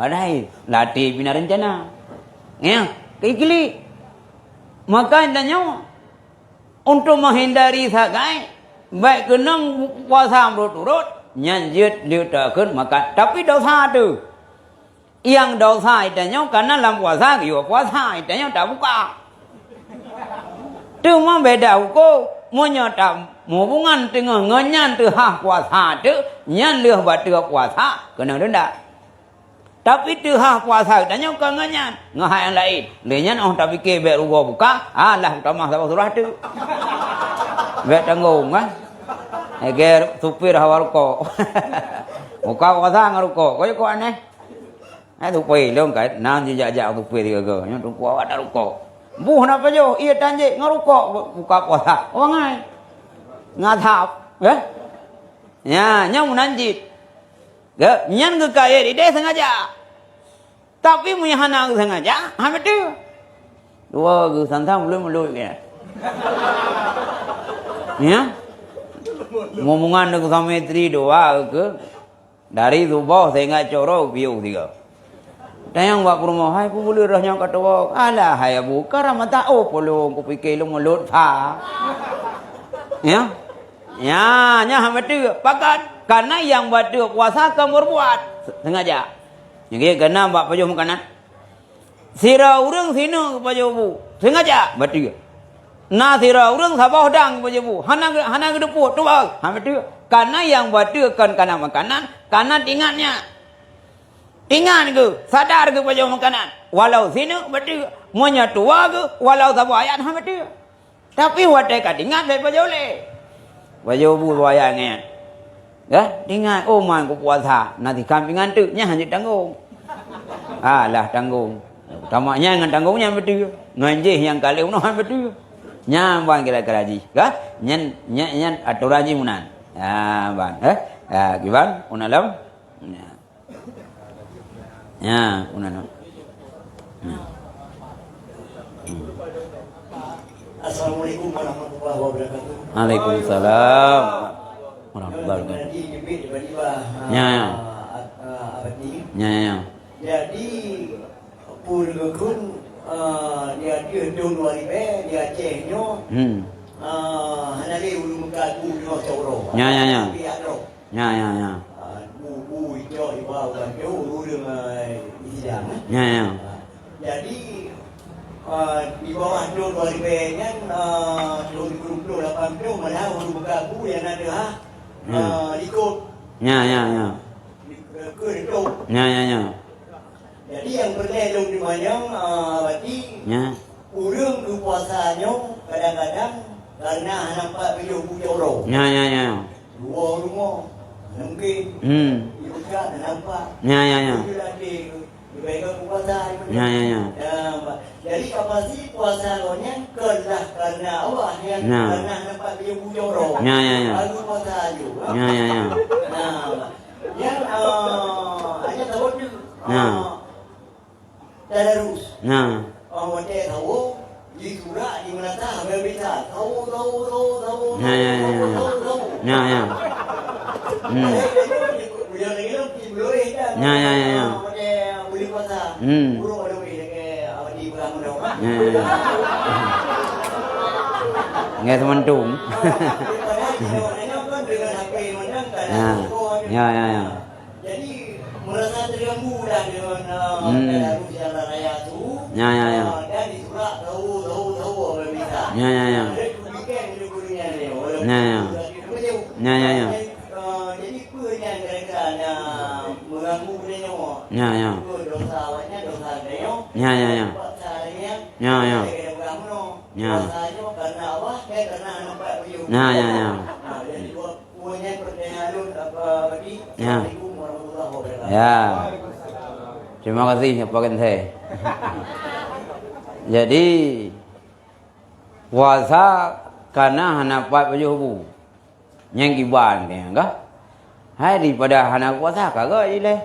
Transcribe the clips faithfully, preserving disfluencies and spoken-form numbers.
Padahai latih bina rencana. Ya, klik-klik. Maka tanyoe untuk menghindari sagai, baik keunong puasa berturut-turut, nyan jeuet leutakon makan. Tapi dosa tu. Nyang dosa itanyoe karena lam puasa, geuyue puasa, itanyoe tak buka. Teuma beda huköm, meunyoe ta-, hubungan teungoh ngon nyan teuhah puasa teuk, nyan lheueh bateue puasa, keunong denda. Tapi teuhah puasa geutanyoe kon ngon nyan, ngon hak nyang laén. Lé nyan óh tapike bék rugoe buka, alah utamah saboh surah teuk. Bék tanggong, kan? Lagèe supir hawa rukok. Buka puasa ngon rukok, kok jeuet kok aneh. Eh, supir lôn ka, nan jijak-jak supir tiga-tiga. Nyoe teungku awak na rukok. Buh na pajoh, ié tan jih ngon rukok bu-, buka puasa. Awak ngai. Ngadhab, eh? Nya, nyoe meunan jih. Geuh, nyan geukayée idéh sengaja. Tapi meunyo hana sengaja, ha beutôi. Dua geuh sang-sang mulut-mulut ya. Ya? Ngomongan deungon suami isteri dua geuh. Dari suboh sehingga coro piôh tiga. Tanyong bak peurumoh, "Hai, peue buleuen roh nyoe ka tuwoe?" "Alah, hai Abu, ka Ramadhan, oh, polong kupike lôn mulut pha." Ya? Ya, nyan hana beutôi. Pakon? Karena nyang bateue puasa kon berbuat sengaja. Nyang kena bak pajoh makanan. Sira ureuëng sineuk geupajoh bu, sengaja bateue. Na sira ureuëng saboh dang geupajoh bu, hana geu-, hana geudeupot, tuwoe, hana bateue. Karena nyang bateue kon kana makanan, karena tingat nyan. Tingat geuh, sadar geupajoh makanan. Walau sineuk bateue, meunyo tuwoe geuh, walau saboh ayat hana bateue. Tapi watée ka tingat lé pajoh lé. Pajoh bu wayang nyan. Ya, tingat, oh man kupuasa, na tikam pingan teuk, nyan hana tanggong. Alah tanggong. Tamak nyan ngon tanggong nyan beutôi. Ngon jih nyang ka lheueh unoe beutôi. Nyan ban kira-kira jih, ka? Nyan, nyan, nyan atoran jih meunan. Ya, ban, eh? Ya, kiban, unalam. Ya. Ya, unan. Ya. Hmm. Assalamualaikum warahmatullahi wabarakatuh. Waalaikumsalam warahmatullahi wabarakatuh. Jadi, jepit tiba-tiba, Ya, ya. ah, ah, Abadi. Ya, ya, ya. Jadi, pun geukun, ah, di Aceh tahun dua ribu, di Aceh nyoe, Hmm. ah, hana lé ureuëng muka tu nyoe coro. Ya, ya, ya. Tapi ada. Ya, ya, ya. Ah, bu, bu, icok, iba, uban, tu, ureuëng, ah, di sidang, eh. Ya, ya. Ah, jadi, ah, di bawah tahun dua ribu nyan, ah, tahun dua ribu dua puluh lapan tu, malah ureuëng buka bu yang ada, ha? Hmm. Ah, likot. Ya, ya, ya. Di, ke, ke, tu. Ya, ya, ya. Jadi, nyang peureulée lôn teumanyong, ah, berarti Ya. ureuëng geupuasa nyoe kadang-kadang karena hana pat piôh bu coro. Ya, ya, ya. Dua rumoh, hana mungkin. Hmm. Di peukat hana pat. Ya, ya, ya. Itu lah di, di bagian puasa. Ya, ya, ya. Ya, Pak. Jadi, ka pasti puasa lôn nyan kon lah karena Allah nyan, Ya. karena hana pat piôh bu coro. Ya, ya, ya. Baru puasa aju. Ya, ya, ya. Nah, Pak. Nyan, ah, hanya tahun ni, Ya. ah, tadarus. Ya. Ah, watée tahu, di surat, di meunasah, habéh bisa. Tahu, tahu, tahu, tahu, Ya, ya, ya, tahu, ya. tahu, tahu. Ya, ya. Hmm. Udah lagi lom, di beloi dah. Ya, ya, ya, ya. Ah, watée boleh puasa. Hmm. Burung ada boleh lagi, ah, di bulan Ramadan. Ya, ya, ya. Nggak sementung. Padahal, kalau nanya kan dengan H P menang kan, Ya. Rokok ada. Ya, ya, ya. Jadi, merasa terganggu lah dengan, uh, Hmm. tadarus jalan raya tu. Ya, ya, ya. Uh, dan di surat tahu, tahu, tahu apa yang bisa. Ya, ya, ya. Ada kerugian, ada kerugian dia. Walaupun Ya, ya. surat dia macam Ya, ya, ya. Jadi, uh, jadi apa yang kira-kira nak mengganggu dia nyawa? Ya, ya. Apa dosa awaknya, dosa dia nyawa? Ya, ya, ya. Buat salah dia, Ya, ya. dia kena pegang bunuh. Ya. Puasa nyawa karena Allah, dia karena nampak beliau. Ya, ya, ya. Nah, jadi dua Punya pertanyaan lôn, apa, Badi? Ya. Assalamualaikum warahmatullahi wabarakatuh. Ya. Terima kasih, Apa Kenthe. Jadi, puasa kana hana pat pajoh bu. Nyang kiban keu nyan kah? Hai daripada hana puasa, ka gét ilée.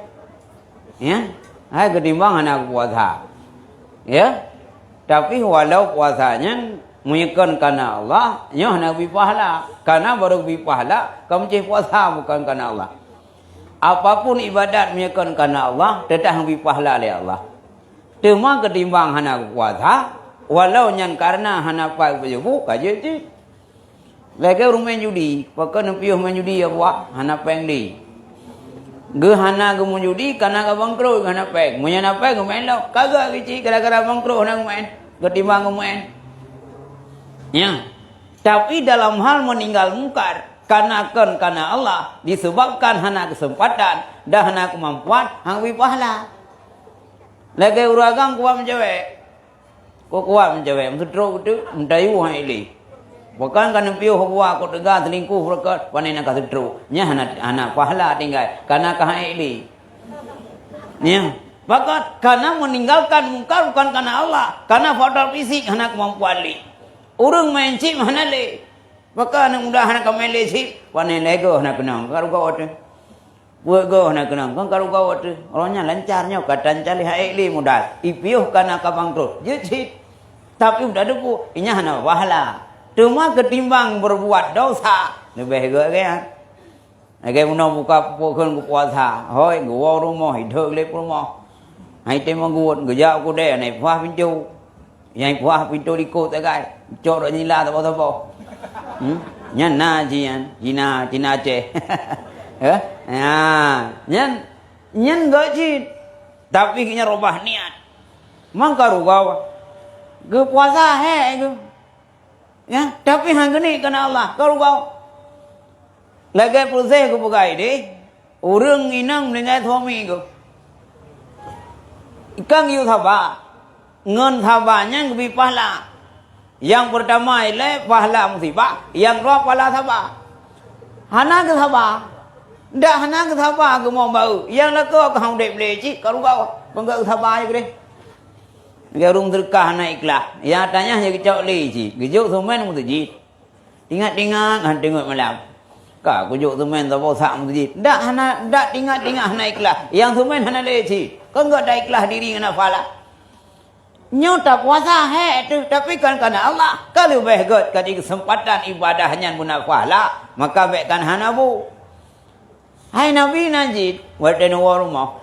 Ya? Hai ketimbang hana puasa. Ya? Tapi walau puasa nyan meunyoe kon kana Allah, nyoe hana geubri pahala. Kana barô geubri pahala, ka meucéh puasa bukon kana Allah. Apapun ibadat meunyoe kon kareuna Allah, teutab geubri pahala lé Allah. Teuma keutimbang hana geupuasa, walau nyan kareuna hana pat geupeujeubu, ka jeuet cit. Lagèe ureueng main judi, pakon neupiôh main judi ya buah, hana péng di. Geuh hana geumeujudi, kareuna ka bangkrot, hana péng. Meunyoe na péng, geumeu'en lom. Ka geuh cit, gara-gara bangkrot hana geumeu'en, keutimbang geumeu'en. Nyan. Tapi dalam hal meuninggai mungkar, kareuna kon kareuna Allah, disebabkan hana keuseumpatan dan hana keumampuan, han geubri pahala. Lagèe ureueng agam kuat meucewek. Kok kuat meucewek, meuseutrok beutôi, meutayue han ék lé. Pakon ka neupiôh buah, kok teuga seulingkoh beureukat, pane na ka seutrok. Nyan hana, hana pahala tinggai, kareuna ka han ék lé. Nyan, pakon, kareuna meninggalkan mungkar bukan kareuna Allah, kareuna faktor fisik hana keumampuan lé. Ureueng main chip hana lé. Pakon aneuk muda hana ka main lé chip, pane lé goh hana keunong, ka rugoe teuh. Peuet goh na keunong, kon ka rugoe teuh. Uroe nyan lancar nyoe, ka tancalih han ék lé modal. Ipiôh kareuna ka bangkrot. Jeuet cit. Tapi udah debu, inya hana pahala. Teuma keutimbang berbuat dosa, leubeh gét lagèe nyan. Lagèe bunoe buka pukon geupuasa, hôi, geuwoe rumoh, idhôt lé peurumoh. Hai teumeung geuwot, geujak u keudè, nai puah pintoe. Nyang puah pintoe likot sagai, cok rot nyila saboh-saboh. Hmm? Nyan na jian, Cina, Cina Aceh. Eh? Ya, nyan, nyan gét cit. Tapi geuhnyan robah niat. Mangka rugoe. Geupuasa hék geuh. Ya, tapi han geuneuk keu Allah, ka rugoe. Lagèe proses geupeugah deh, ureueng inong meuninggai suami geuh. Kan geuyue saba. Ngon saba nyan geubri pahala. Nyang peurtama ilèe pahala musibah, nyang dua pahala saba. Hana geusaba. Dak hana geusaba geumoe baeu. Nyang lakoe ka udép lé cit, ka rugoe. Peugah saba aja keudeh. Lagèe ureueng seudeukah hana ikhlas. Nyang tanyah nyang geucok lé cit. Geujok seumén meuseujid. Tingat-tingat han teungeut malam. Ka kujok seumén saboh sak meuseujid. Dak hana, dak tingat-tingat hana ikhlas. Nyang seumén hana lé cit. Kon gét dak ikhlas diri ngon pahala. Nyoe tapuasa hék teuh, tapi kan kareuna Allah. Ka leubeh gét ka di keuseumpatan ibadah nyan beuna pahala, maka bèk kan hana bu. Hai Nabi na jeuet, watèe neuwoe rumoh.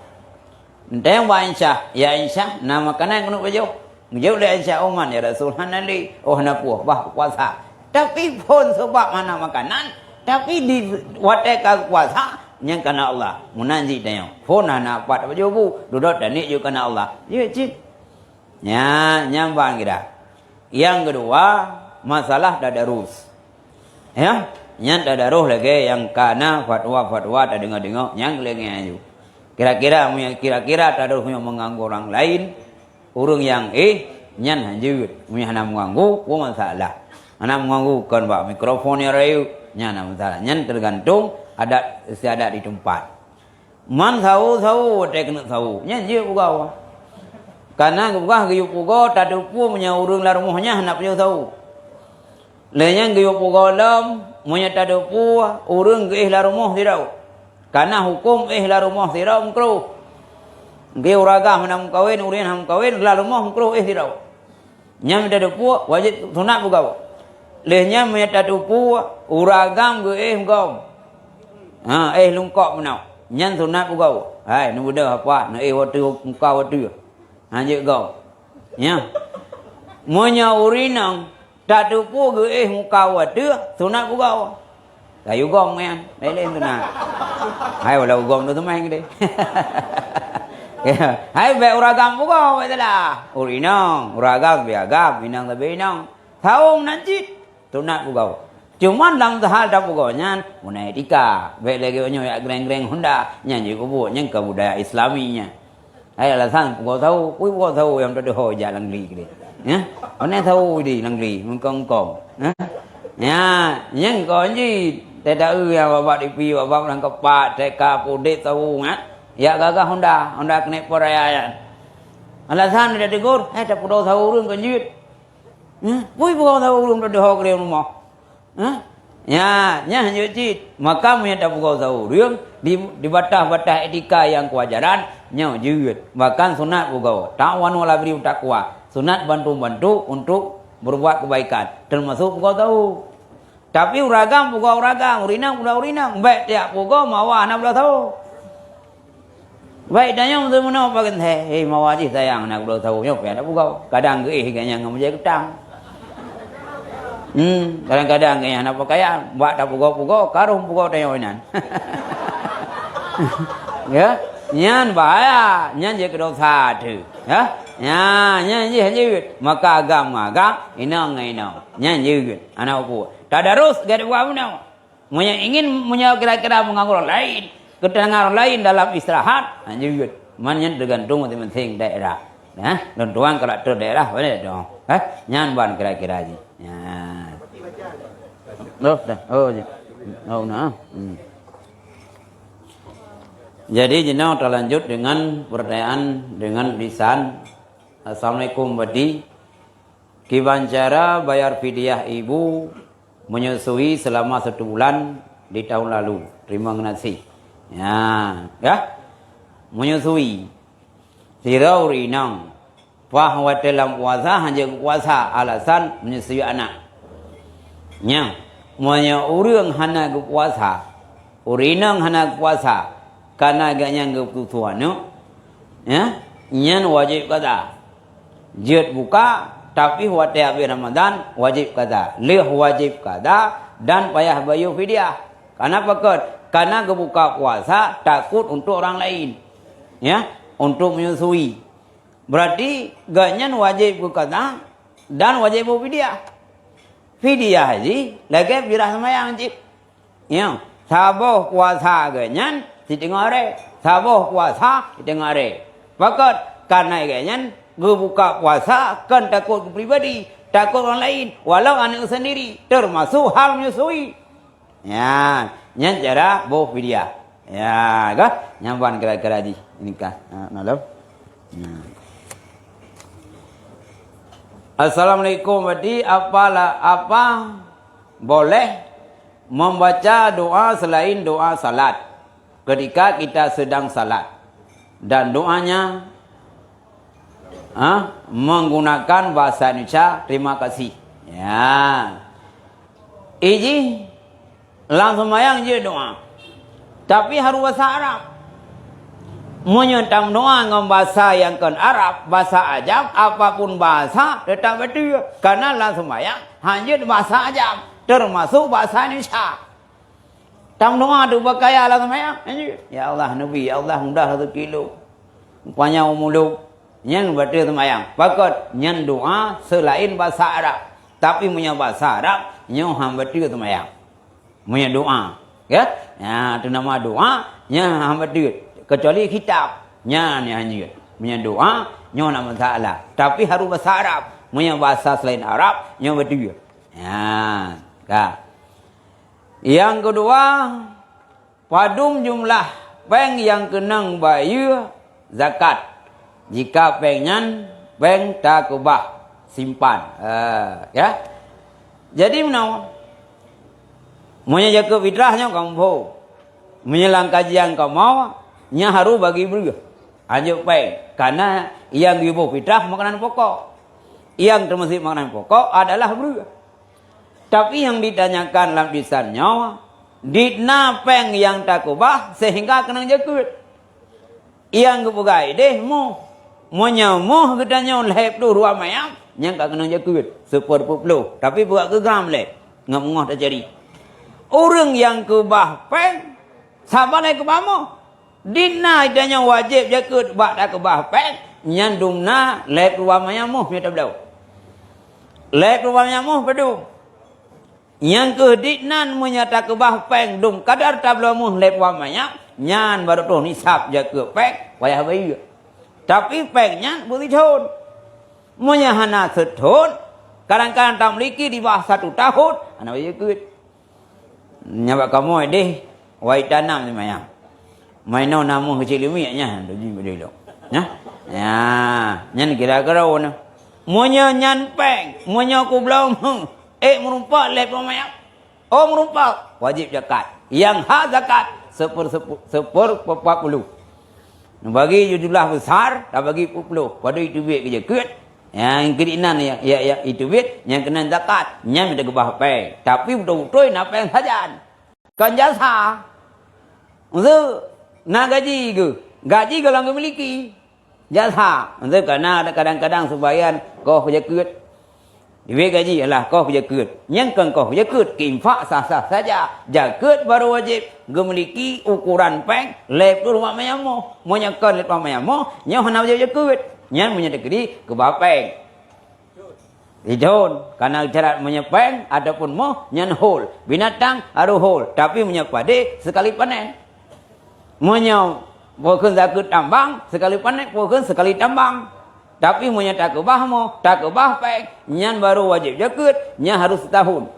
Neuteumèe bak Aisyah, "Ya Aisyah, na makanan keuneuk pajoh?" Geujaweueb lé Aisyah, "Oh man, ya Rasul, hana lé." "Oh, hana peue, bah puasa." Tapi phôn sabab hana makanan, tapi di watèe ka puasa, nyan kareuna Allah. Meunan jih tanyoe. Phôn hana pat pajoh bu, dudoe taniet jeuet kareuna Allah. Jeuet cit. Nyan, nyan ban kira. Nyang keudua, masalah tadarus. Ya, nyan tadarus lagèe nyang ka na fatwa-fatwa tadeungoe-deungoe, nyan lagèe nyan ju. Kira-kira, meunyo kira-kira tadarus nyoe meuganggu ureueng laén, ureueng nyang éh, nyan hanjeuet. Meunyo hana meuganggu, peue masalah. Hana meuganggu kon bak mikrofon nyang rayeuk, nyan hana masalah. Nyan teugantung adat istiadat di teumpat. Man sawo-sawo watèe keuneuk sawo, nyan jeuet pugoe. Kareuna geupeugah geuyue pugoe tateupeue meunyoe ureueng lam rumoh nyan hana pajoh sawo. Lheueh nyan geuyue pugoe lom, meunyoe tateupeue ureueng geuéh lam rumoh sidroe. Kareuna hukôm éh lam rumoh sidroe meukruh. Geuéh ureueng agam hana meukawen, ureueng hana meukawen, lam rumoh meukruh éh sidroe. Nyan meunyoe tateupeue, wajéb sunat pugoe. Lheueh nyan meunyoe tateupeue, ureueng agam geuéh meugom. Ha, éh lungkok meunoe. Nyan sunat pugoe. Hai, neubeudôh apa? Neuéh watèe muka watèe. Ha, jeuet gom. Nyan. Meunyoe ureueng inong tateupeue geuéh muka watèe, sunat pugoe. Kayue gom nyan, lé-lé sunat. Hai, walau gom tu teumai geude. Hai, bèk ureueng agam pugoe, bèk salah. Ureueng inong, ureueng agam, bèk agam, inong leubeh inong. Sawo nan cit, sunat pugoe. Cuman lam hal tapugoe nyan, meunan etika. Bèk lagèe nyoe jak greng-greng honda, nyan jeuet peubuet, nyan keu budaya Islami nyan. Hai alasan pugoe sawo, peue pugoe sawo nyang teudeungoe jak lam gli keudeh. Nyan, pane sawo di lam gli, meungkong-meungkong. Nyan, nyan kon jih. Teudaeu nyang babak dipi, babak lam keupak, teuka pudek sawo nyan. Jak gagah honda, honda keuneuk peuraya nyan. Alasan teudeungoe, hai tapugoe sawo ureueng kon jeuet. Nyan, peue pugoe sawo ureueng teudeungoe keudeh rumoh. Hah? Nyan, nyan jeuet cit. Maka meunyoe tapugoe sawo ureueng di, di bataih-bataih etika nyang keuwajaran, nyoe jeuet. Bahkan sunat pugoe. Ta'awanu 'alal birri wat taqwa. Sunat bantu-bantu untuk berbuat kebaikan, termasuk pugoe sawo. Tapi ureueng agam pugoe ureueng agam, ureueng inong pugoe ureueng inong. Bèk tiep pugoe mawa hana pugoe sawo. Baik, tanyoe meuseumeunyoe pakai thèe, "Hei, mawa jih sayang, na kulo tahu nyoe, payah tapugoe." Kadang geuéh geuh nyan ngon meujai geutang. Hmm, kadang-kadang geuéh hana pakaian, bak tapugoe-pugoe, karông pugoe tanyoe inan. Ya, nyan bahaya, nyan jeuet keu dosa teuh. Ya, nyan, nyan jih jeuet. Maka agam ngon agam, inong ngon inong. Nyan jeuet. Hana peue. Tadarus gét buah bunoe. Meunyoe ingin, meunyoe kira-kira meunganggô ureueng laén, keuteunangan ureueng laén dalam istirahat, ha, jeuet. Man nyan teugantung maséng-maséng daerah. Nah, lôn tuan karakter daerah, boleh dong. Eh, nyan ban kira-kira jih. Nyan. Oh, dah. Oh, jih. Oh, nah. Hmm. Jadi, jinoe talanjut dengan pertanyaan dengan lisan. Assalamualaikum, Badi. Kiban cara bayar fidyah ibu menyusui selama satu bulan di tahun lalu. Terima kasih. Ya, ya. Menyusui. Sidroe ureueng inong, paih watèe lam puasa hana geupuasa alasan menyusui anak. Nyan, meunyoe ureueng hana geupuasa, ureueng inong hana geupuasa, kana geuh nyan geupuasa aneuk, ya, nyan wajéb qadha. Jeuet buka, tapi watèe habéh Ramadan wajéb qadha. Lheueh wajéb qadha dan payah bayeue fidyah. Kana pakon? Kana geubuka puasa takot untuk orang lain. Ya, untuk menyusui. Berarti gobnyan wajéb geuqadha dan wajéb beufidyah. Fidyah jih lagèe fidyah seumayang cit. Nyoe, saboh puasa geuh nyan siteungoh aré, saboh puasa siteungoh aré. Pakon? Kana geuh nyan geubuka puasa kon takot keu pribadi, takot ureueng laén, walau aneuk seundiri, teumasok hal menyusui. Nyan, nyan cara boh fidyah. Ya, ka? Nyan ban kira-kira jih. Ini ka. Ha, maklum. Nah. Assalamualaikum, Badi. Apalah, apa boleh membaca doa selain doa salat ketika kita sedang salat? Dan doanya, ha, menggunakan bahasa Indonesia. Terima kasih. Ya. Ijih lam seumayang jeuet doa. Tapi harôh basa Arab. Meunyoe tameudoa ngon basa nyang kon Arab, basa ajam, apapun bahasa, teutap beutôi. Karena lam seumayang hana jeuet basa ajam, teumasok basa Indonesia. Tameudoa tu bak kaya lam seumayang. Ya Allah, Nabi, ya Allah, mudah rezeki lôn. Panyang umu lôn. Nyan bateue seumayang. Pakon? Nyan doa selain basa Arab. Tapi meunyoe basa Arab, nyoe han bateue seumayang. Meunyoe doa, ya? Ya, tu nama doa, nyan han bateue. Kecuali khitab. Nyan nyang han jeuet. Meunyoe doa, nyoe na masalah. Tapi harôh basa Arab. Meunyoe basa selain Arab, nyoe bateue. Ya, ka. Nyang keudua, padum jumlah péng nyang keunong bayeue zakat jika péng nyan péng takeubah, simpan? Eh, ya. Jadi meunoe, meunyoe jakeuet fitrah nyoe kamoe pho, meunyoe lam kajian kamoe, nyan harôh bagi breueh, hanjeuet péng, karena nyang geuboh fitrah makanan pokok. Nyang teumasek makanan pokok adalah breueh. Tapi nyang ditanyakan lam lisan nyoe, di na péng nyang takeubah sehingga keunong jakeuet. Nyang geupeugah idéh moh. Meunyoe moh geutanyoe lhèe ploh ruwah mayam, nyan ka keunong jakeuet, seupeureupeuet ploh. Tapi beuet keu gram lé, ngon meungoh tacari. Ureueng nyang keubah péng, saban lé keubah moh. Di na geutanyoe wajéb jakeuet bak takeubah péng, nyan dum na lhèe ploh ruwah mayam moh meunyoe tabloe. Lhèe ploh ruwah mayam moh padum. Nyang keuh di nan meunyoe takeubah péng dum kadar tabloe moh lhèe ploh ruwah mayam, nyan barô troh nisab jakeuet péng, payah bayeue. Tapi péng nyan beusithon. Meunyoe hana sithon, kadang-kadang tamiliki di bawah satu tahun, hana bayeue jakeuet. Nyan bak kamoe deh, wai tanam seumayang. Meunyoe na moh keuchik leumiek nyan, tuju beudôh ilok. Nyan? Ya, nyan kira-kira nyoe. Meunyoe nyan péng, meunyoe kubloe moh, ék meurumpok lhèe ploh mayam. Oh, meurumpok, wajéb zakat. Nyang hak zakat, seupeur-, seupeur-, seupeureupeuet ploh. Bagi jumlah besar, tabagi peuet ploh. Padub iteubiet keu jakeuet. Nyang keudinan ya, ya, ya, iteubiet, nyang keunan zakat. Nyan mita keubah péng. Tapi beutôi-beutôi na péng sajan. Kon jasa. Maksud, na gaji geuh. Gaji gohlom geumiliki. Jasa, meunteuka na kadang-kadang seumbahyang koh jakeuet. Dibri gaji, alah, koh jakeuet. Nyang kon koh jakeuet, keu infak sah-sah saja. Jakeuet barô wajéb geumiliki ukoran péng lhèe plôh rumat manyamoh. Meunyoe kon lhèe rumat manyamoh, nyoe hana wajéb jakeuet. Nyan meunyoe teukeudi keubah péng. Di thôn, kana syarat meunyoe péng ataupun moh, nyan hol. Binatang harôh hol, tapi meunyoe padé, seukali panen. Meunyoe peue kheun zakeuet tambang, seukali panen, peue kheun seukali tambang. Tapi meunyoe takeubah moh, takeubah péng, nyan barô wajéb jakeuet, nyan harôh seutahun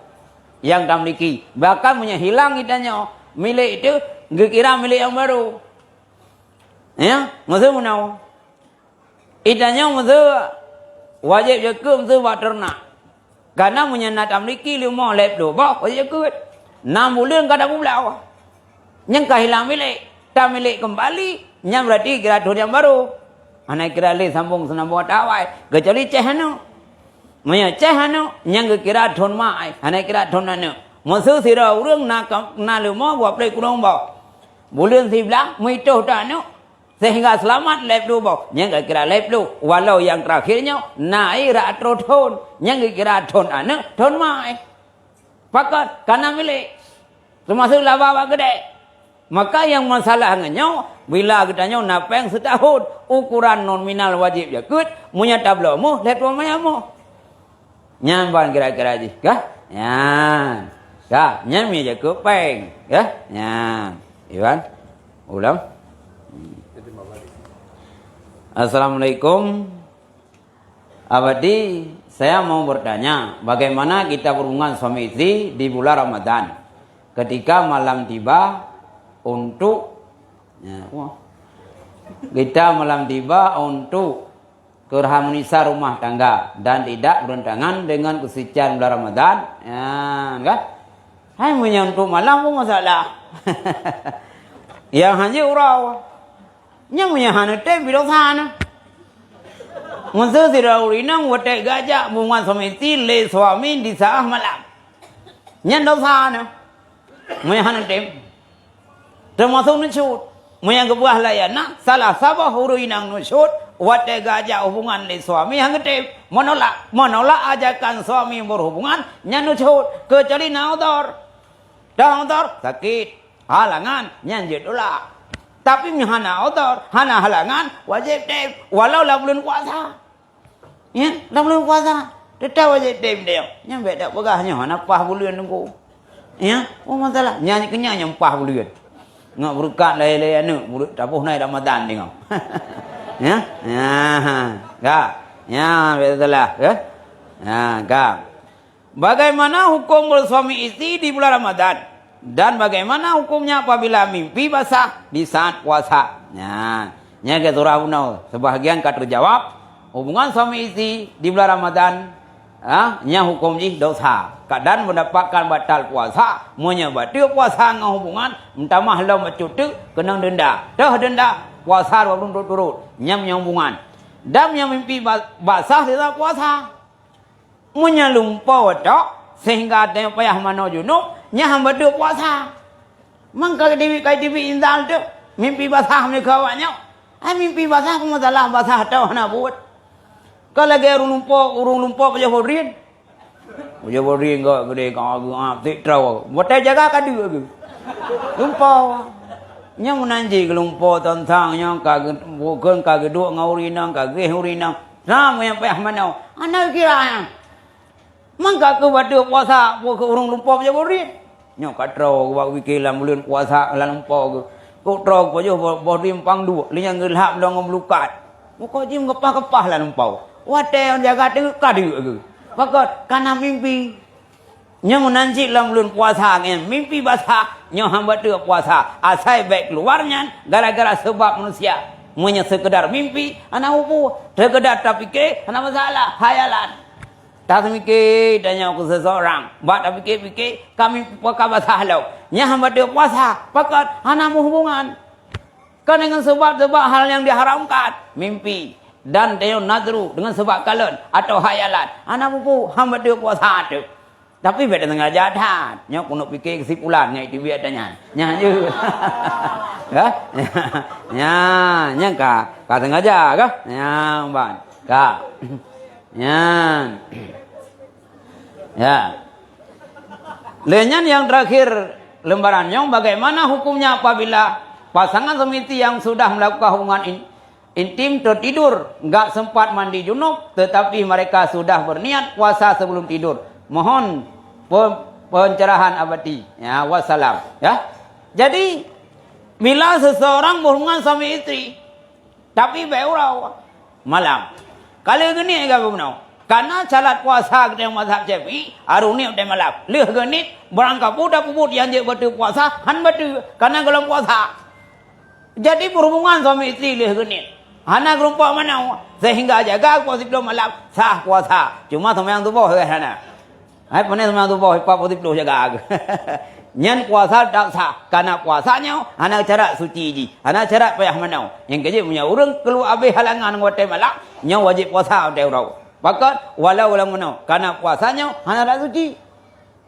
nyang tamiliki. Bahkan meunyoe hilang geutanyoe, milék teuh geukira milék nyang barô. Ya, maksud meunoe. Geutanyoe meuseu wajéb jakeuet meuseu bak teurenak. Kana meunyoe na tamiliki leumo lhèe plôh boh, wajéb jakeuet. Nam buleuen ka tapubloe. Nyan ka hilang milék. Tamilék keumbali, nyan beurati kira thôn nyang barô. Hana kira lé sambông seunambông ata awai, keucuali céh aneuk. Meunyoe céh aneuk, nyan geukira thôn ma ai, hana kira thôn aneuk. Meuseu sidroe ureueng na ka, na leumo dua plôh kureueng boh. Buleuen siblaih, meuitôh ta aneuk, sehingga seulamat lhèe plôh boh, nyan ka kira lhèe plôh. Walau nyang teurakhir nyoe na i rot troh thôn, nyan geukira thôn aneuk, thôn ma ai. Pakon? Kana milék. Teumasuk laba bak keudè. Maka nyang masalah ngon nyoe, bila geutanyoe na péng seutahun, ukoran nominal wajéb jakeuet, meunyoe tabloe moh, lhèe plôh manyamoh. Nyan ban kira-kira jih, kah? Nyan. Kah? Nyan mi jakeuet péng, kah? Nyan. Iwan. Ulang. Assalamualaikum. Abadi, saya mau bertanya, bagaimana kita berhubungan suami istri di bulan Ramadan? Ketika malam tiba untuk, ya, wah. Kita malam tiba untuk keharmonisan rumah tangga dan tidak bertentangan dengan kesucian bulan Ramadan. Ya, kan? Hai meunyoe untuk malam pun masalah. Yang hanya urau. Nyan meunyoe hana tem, pih dosa na. Meuseu sidroe ureueng inong watèe geujak hubungan suami istri lé suami di saat malam. Nyan dosa na. Meunyoe hana tem. Teumasuk nusyuz. Meunyoe geupeugah lagèe nyan, salah saboh ureueng inong nusyuz watèe geujak hubungan lé suami hana tem. Menolak, menolak ajakan suami berhubungan, nyan nusyuz. Keucuali na udhur. Teuh udhur, sakét. Halangan, nyan jeuet tulak. Tapi meunyoe hana udhur, hana halangan, wajéb tem, walau lam buleuen puasa. Ya, lam buleuen puasa, teutap wajéb tem deh. Nyan bèk tapeugah nyoe hana paih buleuen teungku. Ya, oh masalah, nyan keunyan nyang paih buleuen. Ngon beureukat lahé-lahé aneuk, buleuen taboh na Ramadan deungoe. Ya, ya, ka. Ya, bèk salah, ya. Ya, ka. Bagaimana hukum bersuami istri di bulan Ramadan? Dan bagaimana hukumnya apabila mimpi basah di saat puasa? Nah, nyan keu surah bunoe. Sebahagian ka terjawab, hubungan suami istri di bulan Ramadan, ha, nyan huköm jih dosa. Ka dan mendapatkan batal puasa, meunyoe bateue puasa ngon hubungan, meutamah lom bacut teuk keunong denda. Teuh denda puasa dua buleuen turut-turut, nyan meunyoe hubungan. Dan meunyoe mimpi ba-, basah di saat puasa. Meunyoe lumpoe tok, sehingga tanyoe payah manoe junub, nyan han bateue puasa. Mangka teubiet, ka teubiet inzal teuk, mimpi basah meunyoe keu awak nyoe. Ai mimpi basah peue masalah, basah tok hana buet. Ka lagèe ureueng lumpoe, ureueng lumpoe pajoh bodrien. Pajoh bodrien gak geude ka geuap tik trok. Watèe jaga ka deuk geuh. Lumpoe. Nyoe meunan jih geulumpoe teuntang nyoe ka geu-, bukon ka geuduek ngon ureueng inong, ka geuh ureueng inong. Sama nyang payah manoe. Hana kira nyan. Mangka keu bateue puasa, peue keu ureueng lumpoe pajoh bodrien. Nyoe ka troe bak pike lam buleuen puasa lam lumpoe geuh. Kok troe pajoh bo-, bodrien pang duek, lé nyan geulhab lom ngon meulukat. Meuko jih meukeupah-keupah lam lumpoe. Watèe jaga teuk ka deuk geuh. Pakon? Kana mimpi. Nyoe meunan cit lam buleuen puasa nyan, mimpi basah, nyoe han bateue puasa. Asai bèk keuluar nyan gara-gara seubab manusia. Meunyoe seukeudar mimpi, hana peue-peue. Seukeudar tapike, hana masalah, khayalan. Taseumiké tanyoe keu seuseurang, bak tapike-pike, ka mimpi ka basah lom. Nyan han bateue puasa, pakon? Hana meuhubungan. Kan deungon seubab-seubab hal nyang diharamkan, mimpi, dan tanyoe nadru deungon seubab kalon atawa khayalan, hana peue-peue, han bateue puasa teuk. Tapi bék tasengaja that. Nyoe keuneuk pike keusimpulan ngon iteubiet tanyan. Nyan jeuet. Ka? Nyan, nyan ka, ka sengaja ka? Nyan ban. Ka. Nyan. Ya. Lé nyan nyang terakhir lembaran nyoe, bagaimana hukumnya apabila pasangan suami istri yang sudah melakukan hubungan in- intim tertidur, enggak sempat mandi junub, tetapi mereka sudah berniat puasa sebelum tidur. Mohon pe-, pencerahan abadi. Ya, wassalam. Ya. Jadi, bila seseorang berhubungan suami istri, tapi bék uroe malam, ka lheueh geuniet ka bunoe. Karena syarat puasa geutanyoe mazhab Syafi'i, harôh niet watée malam. Lheueh geuniet, barang kapeue tapeubuet nyang jeuet bateue puasa, han bateue, karena gohlom puasa. Jadi, berhubungan suami istri lheueh geuniet, hana geurumpok manoe, sehingga jaga pukul siplôh malam, sah puasa. Cuma seumayang suboh sagai hana. Hai, pane seumayang suboh, pukul siplôh jaga. Nyan puasa tak sah, karena puasa nyoe hana syarat suci jih, hana syarat payah manoe. Nyang keujeuet, meunyoe ureuëng keuluar abéh halangan watée malam, nyoe wajéb puasa watée uroe. Pakon? Walau ureuëng manoe, karena puasa nyoe hana syarat suci.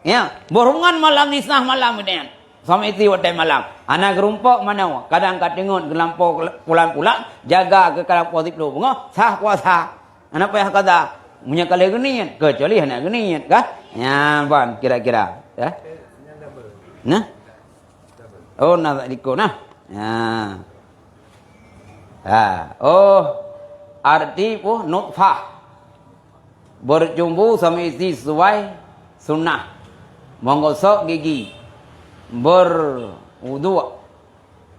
Ya, berhubungan malam di tengah malam geutanyoe. Suami istri watée malam. Hana geurumpok manoe, kadang ka teungeut geulampô pulan-pulan, jaga keu kadang pukul siplôh beungoh, sah puasa. Hana payah qadha. Meunyoe ka lheueh geuniet, kecuali hana geuniet, ka? Nyan ban kira-kira, ya. Nah? Oh, na likot nah. Ya. Ha, oh, arti pun nutfah. Bercumbu suami istri sesuai sunnah. Menggosok gigi. Berwuduk.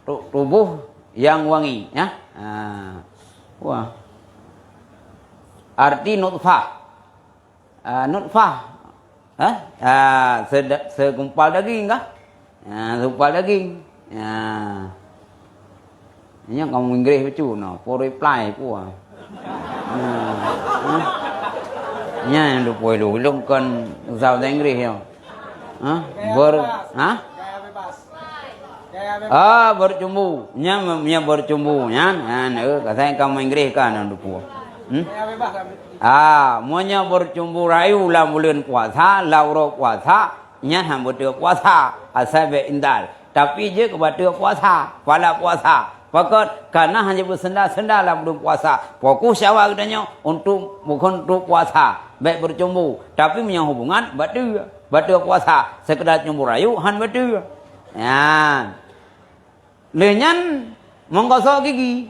Tu-, tubuh yang wangi, ya. Ha. Wah. Arti nutfah. Ah, nutfah. Hah? Ah, sede-, segumpal daging kah? Ah, segumpal daging. Ah. Nyan kamoe Inggréh bacut noh, po reply po. Ah. Ah. Nyan nyang dupôi lôn, lôn kon usah bahasa Inggréh nyoe. Hah? Ber-, hah? Ah, bercumbu. Nyan, nyan bercumbu nyan. Nyan, eh, kasai kamoe Inggréh kan, nyan dupôi. Hmm? Ah, meunyoe bercumbu rayu lam buleuen puasa, lam uroe puasa, nyan han beutôi puasa, asai bék intal. Tapi jeuet keu bateue puasa, pala puasa. Pakon? Kana hana beusenda-senda lam buleuen puasa. Fokus syahwat geutanyoe untuk, bukan untuk puasa, bék bercumbu. Tapi meunyoe hubungan, bateue, bateue puasa. Sekedar cumbu rayu, han bateue. Nyan. Lheueh nyan, menggosok gigi.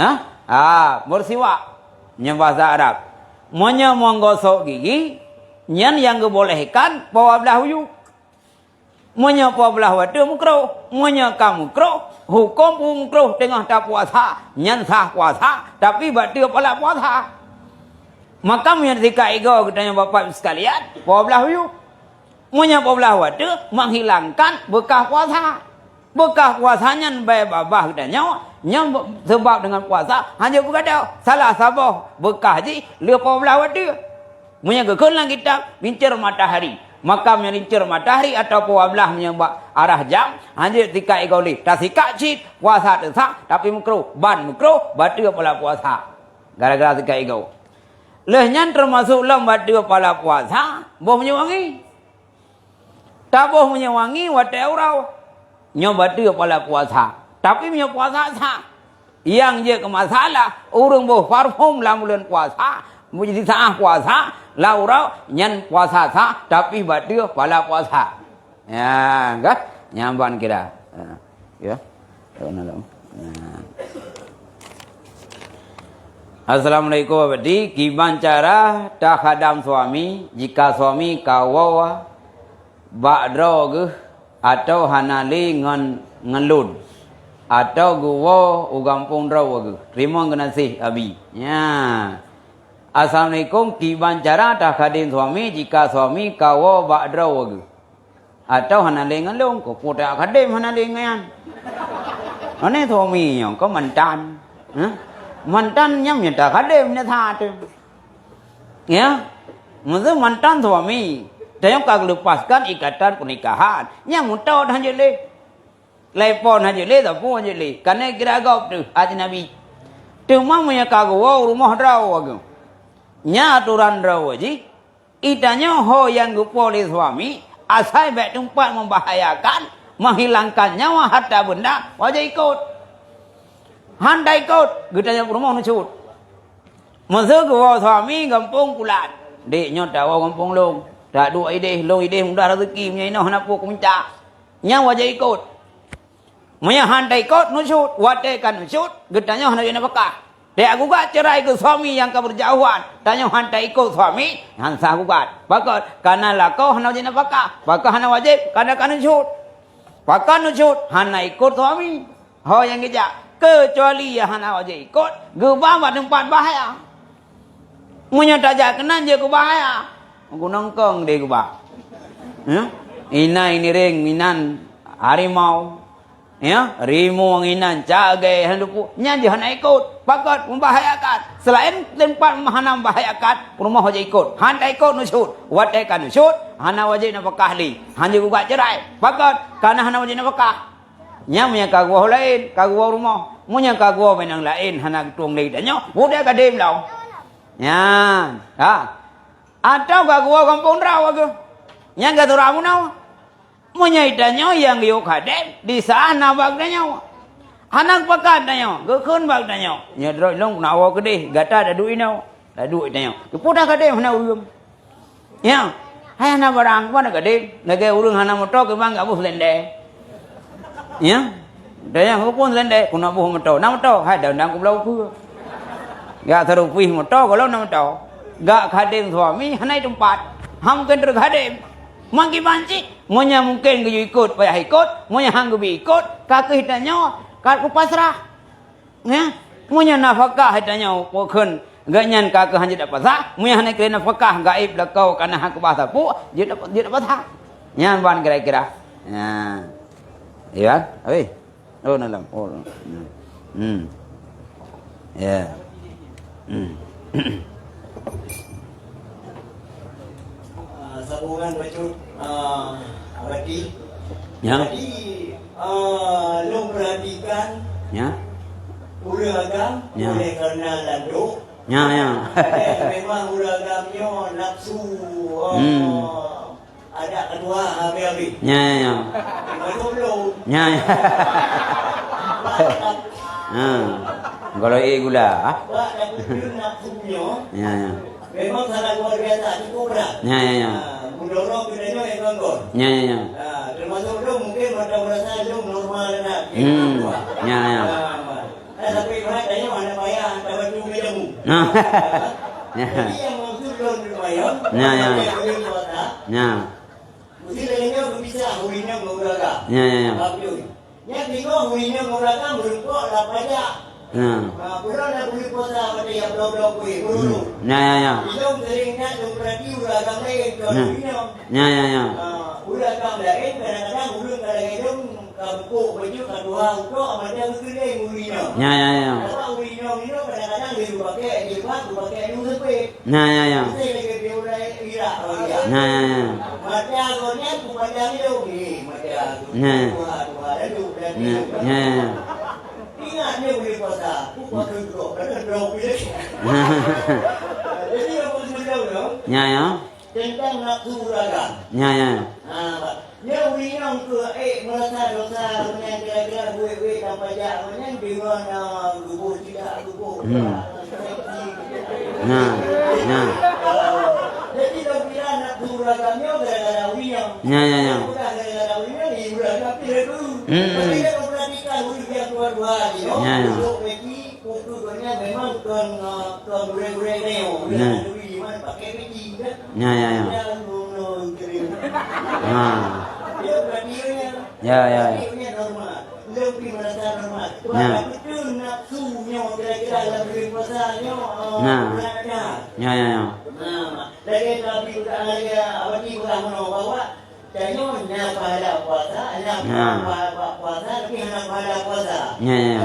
Hah? Ah, bersiwak. Nyan bahasa Arab. Meunyoe menggosok gigi, nyan nyang geubolehkan poh dua blaih uyeuk. Meunyoe poh dua blaih watèe meukrôh, meunyoe ka meukrôh, huköm peue meukrôh teungoh tapuasa, nyan sah puasa, tapi bateue pala puasa. Maka meunyoe sikat igoe geutanyoe Bapak Ibu sekalian, poh dua blaih uyeuk. Meunyoe poh dua blaih watèe menghilangkan beukah puasa. Beukah puasa nyan bèe babah geutanyoe, nyan be-, seubab deungon puasa hana jeuet beugadôh. Salah saboh beukah jih lheueh poh dua blaih watèe. Meunyoe geukheun lam kitab, lincur matahari. Maka meunyoe lincur matahari atawa poh dua blaih meunyoe bak arah jam, hana jeuet sikat igoe lé. Tasikat cit, puasa teuh sah, tapi meukrôh. Ban meukrôh, bateue pala puasa. Gara-gara sikat igoe. Lheueh nyan teumasok lom bateue pala puasa, boh minyeuk wangi. Taboh minyeuk wangi watèe uroe. Nyoe bateue pala puasa. Tapi meunyoe puasa sah. Nyang jeuet keu masalah, ureueng boh parfum lam buleuen puasa, meunyoe sah puasa, lam uroe, nyan puasa sah, tapi bateue pala puasa. Ya, kan? Nyan ban kira. Ya. Ya. Ya. Assalamualaikum, Abdi. Kiban cara takhadam suami jika suami ka woe bak droe geuh atawa hana lé ngon, ngon lôn, atawa geuwoe u gampông droe geuh? Teurimong geunaséh, Abi. Nya. Assalamualaikum, kiban cara takhadam suami jika suami ka woe bak droe geuh? Atawa hana lé ngon lôn, keu peue takhadam hana lé ngon nyan? Aneuk suami nyoe keu mantan. Hah? Mantan nyan nyang takhadam nyan that. Ya? Maksud mantan suami. Tanyoe ka geuleupaskan ikatan pernikahan. Nyan meutot han jeuet lé. Telepon han jeuet lé, telepon han jeuet lé. Karena kira gob teuh, ajnabi. Teuma meunyoe ka geuwoe u rumoh droe geuh. Nyan atoran droe jih. Geutanyoe ho nyang geupo lé suami, asai bèk teumpat membahayakan, menghilangkan nyawa harta benda, wajéb ikot. Han taikot, geutanyoe peurumoh neucut. Meuseu geuwoe suami gampông pulan, "Dek, nyoe tawoe gampông lôn, taduek idéh, lôn idéh mudah raseuki, meunyoe inoe hana peue kumita." Nyan wajéb ikot. Meunyoe han taikot, neucut. Watèe ka neucut, geutanyoe hana jeuet nafakah. Tajak gugat cerai keu suami nyang ka beurjauhan, tanyoe han taikot suami, han sah gugat. Pakon? Kareuna lakoe hana jeuet nafakah. Pakon hana wajéb? Kareuna ka neucut. Pakon neucut? Hana ikot suami. Ho nyang geujak, keucuali nyang hana wajéb ikot, geuba bak teumpat bahaya. Meunyoe tajak keunan jeuet keu bahaya, gunong kong deh geuba. Ya? Inan ngiréng inan harimau. Ya, rimueng inan cagée hana lupu. Nyan jeuet hana ikot. Pakon? Membahayakan. Selain teumpat hana membahayakan, peurumoh wajéb ikot. Han taikot neucut. Watèe ka neucut, hana wajéb nafakah lé. Han jeuet gugat cerai. Pakon? Kareuna hana wajéb nafakah. Nyan meunyoe ka geuwoe laén, ka geuwoe rumoh. Meunyoe ka geuwoe bak nyang laén hana geutueng lé geutanyoe, udeb gadem lom. Nyan, ha. Atawa ka geuwoe gampông droe geuh. Nyan ka tura meunoe. Meunyoe geutanyoe nyang geuyue gadem, di sana bak geutanyoe. Hana geupakat tanyoe, geukheun bak geutanyoe. Nyoe droe lôn keuneuk woe keudeh, gata taduek inoe. Taduek tanyoe. Teupeue dah gadem hana ureueng. Ya. Hai hana barang, mana gadem? Lagèe ureueng hana moto, keubang gak boh selendai. Ya. Dah nyang hukun selendai, keuneuk boh moto. Na moto, hai daun-daun keubloe ukeue. Gak sarupuih moto, gohlom na moto. Gak gadem suami, hana teumpat. Ham mungken trok gadem. Mangki banci, meunyoe mungken geuyue ikot, payah ikot. Meunyoe han geubi ikot, ka keuh tanyoe, ka peupasrah. Ya, meunyoe nafakah tanyoe, pakon gobnyan ka keuh han jeuet nafakah, meunyoe hana keu nafakah gaib lakoe ka na han keubah sapeue, jeuet nafakah, jeuet nafakah. Nyan ban kira-kira. Ya. Iya, habis. Oh, dalam. Oh. Hmm. Hmm. Ya. Hmm. Ah, sambungan bacut, ah, Abati. Ya. Jadi, ah, lôn perhatikan, ya, ureueng agam, ya, oleh karena landok. Ya, ya. Eh, memang ureueng agam nyoe nafsu, ah, hmm, adak keudua habéh-habéh. Ya, ya, ya. Betul belum? Ya, ya. Ha. Kalau eh gula, ha? Bak dan nafsu nyoe. Ya, ya. Memang sangat luar biasa, cukup berat. Ya, ya, ya. Ha, mendorong kita nyoe yang gangguan. Ya, ya, ya. Ha, termasuk tu mungkin macam merasa tu normal dah. Hmm. Ya, ya. Ha, eh, tapi berat dah nyoe, anak payah, tak bantu kita mu. Nah. Ya. Jadi yang maksud lôn tu payah, ya, ya, ya, boleh kuasa. Ya. Mesti lagèe nyoe geupisah ureueng inong ngon ureueng agam. Ya, ya, ya. Paham beutôi? Nyan singoh ureueng inong ngon ureueng agam meureumpok lam pajak. Ya. Ha, peue lom na buleuen puasa watèe jak bloe-bloe kueh, meureumpok. Hmm. Ya, ya, ya. Ilôn sering that lôn peurati ureueng agam laén kon, ya, ureueng inong. Ya, ya, ya. Ha, ureueng agam laén kadang-kadang ureueng ka lagèe lôn ka bukôk baju ka tuha utok, mata geukeudéng ureueng inong. Ya, ya, ya. Sabab ureueng inong nyoe kadang-kadang lé geupakèk jilbab, geupakèk leueng seupet. Ya, ya, ya. Ya, ya, ya. Ya. Ya, ya, ya. Ya, ya. Tentang nafsu ureueng agam. Ya, ya. Ha, nyoe ureueng inong keuh, eh, meurasa dosa, nyan kira-kira buet-buet lam pajak, nyan deungon, ah, geuboh tidak geuboh. Hmm. Ya, ya. Jadi, lôn kira nafsu ureueng agam nyoe gara-gara ureueng inong. Ya, ya, ya. Bukan gara-gara ureueng inong, di ureueng agam pih laju. Hmm. Tapi, kalau perhatikan ureueng yang dua-dua ni, ya, ya, duduk lagi, untuk dunia memang kon, ah, kon gurèe-gurèe nyoe. Ya. Ureueng inong di mana pakai peci, kan? Ya, ya, ya. Ha. Ya, ya. Ya. Ya. Ya, ya, ya. Ya.